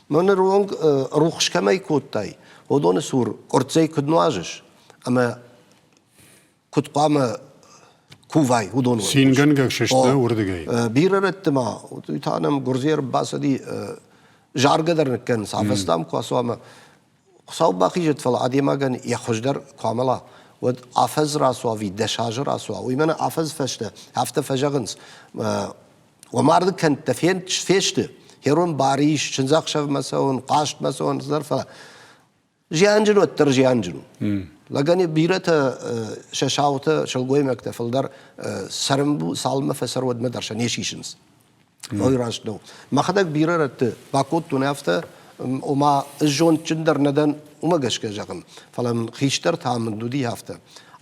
Speaker 2: Мӕ ныронг рухс кӕмӕй кодтай, уыдоны цур къуырццӕй куыд нуазыс ӕмӕ куыд хъуамӕ кувай, уыдон
Speaker 1: Цингӕнгӕ сысты уырдыгӕй.
Speaker 2: Бирӕ рӕтты ма, уый та нӕм гуырдзыйӕ ӕрбацыди, заргӕ дӕр ныккӕнынц, афӕдзтӕм куы ацуа ӕмӕ Хуыцау бахизӕд, фӕлӕ адӕймагӕн йӕ хуыздӕр куы амӕла, уӕд афӕдз рацуа ӕви 10 азы рацуа, уый мӕнӕ афӕдз фӕстӕ афтӕ фӕзӕгъынц, уӕ марды кӕндтӕ фесты, херон бар ис, чындзӕхсӕвмӕ цӕуын, хъазтмӕ цӕуын, цыдӕр, фӕлӕ зианджын уӕддӕр зианджын у. Лӕгӕн бирӕтӕ сӕ саутӕ, сылгоймӕгтӕ фылдӕр цӕрынбу цалынмӕ фӕцӕр, уӕдмӕ дӕр сӕ не сисынц. Ой, раст нӕу. Мӕхӕдӕг бирӕ рӕтты бакодтон афтӕ, ома ӕз зондджындӕр нӕ дӕн, уымӕ гӕсгӕ зӕгъын. Фӕлӕ мын хистӕртӕ амынд уыди афтӕ.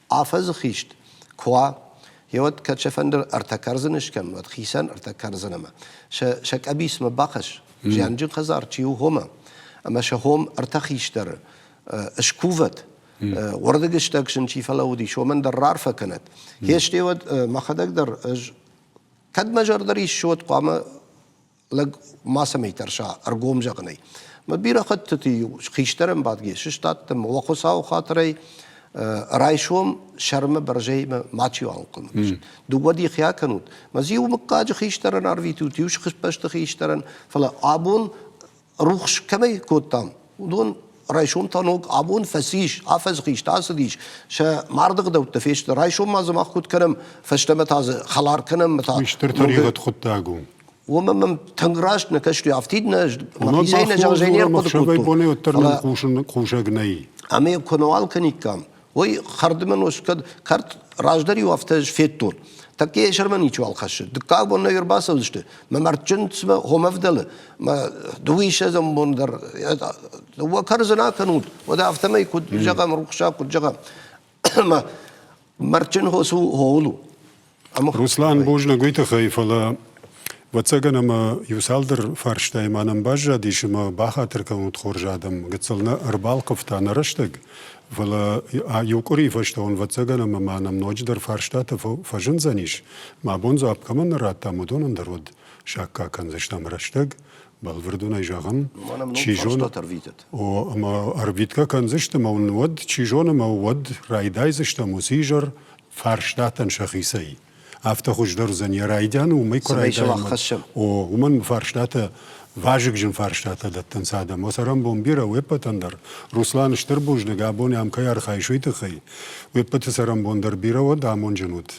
Speaker 2: Афӕдзы хист куы уа, гъеуӕд кӕд сӕ фӕнды ӕртӕ кӕрдзыны скӕн, уӕд хицӕн ӕртӕ кӕрдзынӕмӕ. Сӕ къӕбицмӕ бахӕсс, зианджын хӕдзар чи у, хомӕ. Ӕмӕ сӕ хом ӕртӕ хистӕры скувӕд. Уырдыгыстӕг сын чи фӕлӕууыдис, уымӕн дӕр раарфӕ кӕнӕд. Хесте уӕд мӕхӕдӕг дӕр ӕз кӕд мӕ зӕрдӕ риссы, уӕд хъуамӕ лӕг мацӕмӕй тӕрса ӕргом зӕгъынӕй. Мӕ бирӕ хӕттыты хистӕрӕн бадгӕ сыстадтӕн, уӕ Хуыцауы хатырӕй райсом сӕрмӕ бӕрзӕймӕ мачиуал ӕнхъӕлмӕ кӕсӕд. Дыууӕ дихы акӕнут. Мӕ дзы иу мыггаджы хистӕрӕн арвитут, иу сыхбӕсты хистӕрӕн, фӕлӕ абон рухс кӕмӕй кодтам, уыдон райсом та ног абон фӕцис, афӕдзы хист ацыдис, сӕ марды гъдӕуттӕ фесты. Райсом ма дзы мах куыд кӕнӕм, фӕстӕмӕ та дзы хӕлар кӕнӕм. Та
Speaker 1: Уый стыр тӕригъӕд хъуыддаг у.
Speaker 2: Уымӕ мӕм тынг раст нӕ кӕсти, афтид нӕ, мӕхицӕй нӕ зӕгъзӕй не рхъуыды кодтон.
Speaker 1: Уӕддӕр нын хъусын хъусӕг нӕй.
Speaker 2: Ӕмӕ куы нӕуал кӕниккам, уый хӕрдмӕ нос кӕд кӕрт раздӕр-иу афтӕ ӕз федтон. Тӕккӕ йӕ сӕрмӕ ничиуал хӕссы. Дыккаг бон нӕ ӕрбацӕудзысты. Мӕ мӕрдджын цымӕ хомӕ вдӕлы. Мӕ дыууиссӕдзӕм бон дӕр дыууӕ кӕрдзын акӕнут, уӕдӕ афтӕмӕй куыд зӕгъӕм, рухсаг куыд зӕгъӕм. Мӕ мӕрдджын хос у хоул у.
Speaker 1: Руслан, бузныг уый тыххӕй, фӕлӕ ӕвӕццӕгӕн ӕмӕ иу цалдӕр фарстайы ма нӕм баззадис ӕмӕ бахатыр кӕнут хорз адӕм, гыццыл нӕ ӕрбалхъывта нӕ рӕстӕг, фӕлӕ иу къуырийы фӕстӕ уын ӕвӕццӕгӕн ӕмӕ ма нӕм ноджыдӕр фарстатӕ фӕзындзӕнис. Мӕ бон дзуапп кӕмӕн нӕ радтам, уыдонӕн дӕр уӕд саккаг кӕндзыстӕм рӕстӕг. Бӕлвырдонӕй зӕгъӕм, чи зоны, о, ӕмӕ ӕрвитгӕ кӕндзысты ӕмӕ уын уӕд, чи зоны, ӕмӕ уӕд райдайдзыстӕм уыцы изӕр фарстатӕн сӕхицӕй. Афтӕ хуыздӕр уыдзӕн йӕ райдианы, уымӕй куы райдайӕм, о, уымӕн фарстатӕ, вазыгджын фарстатӕ дӕттынц адӕм. О, цӕрӕнбон бирӕ уе ппӕтӕн дӕр. Руслан, стыр бузныг, абон ам кӕй архайыс, уый тыххӕй. Уе ппӕты цӕрӕнбон дӕр бирӕ уӕд, амонджын ут.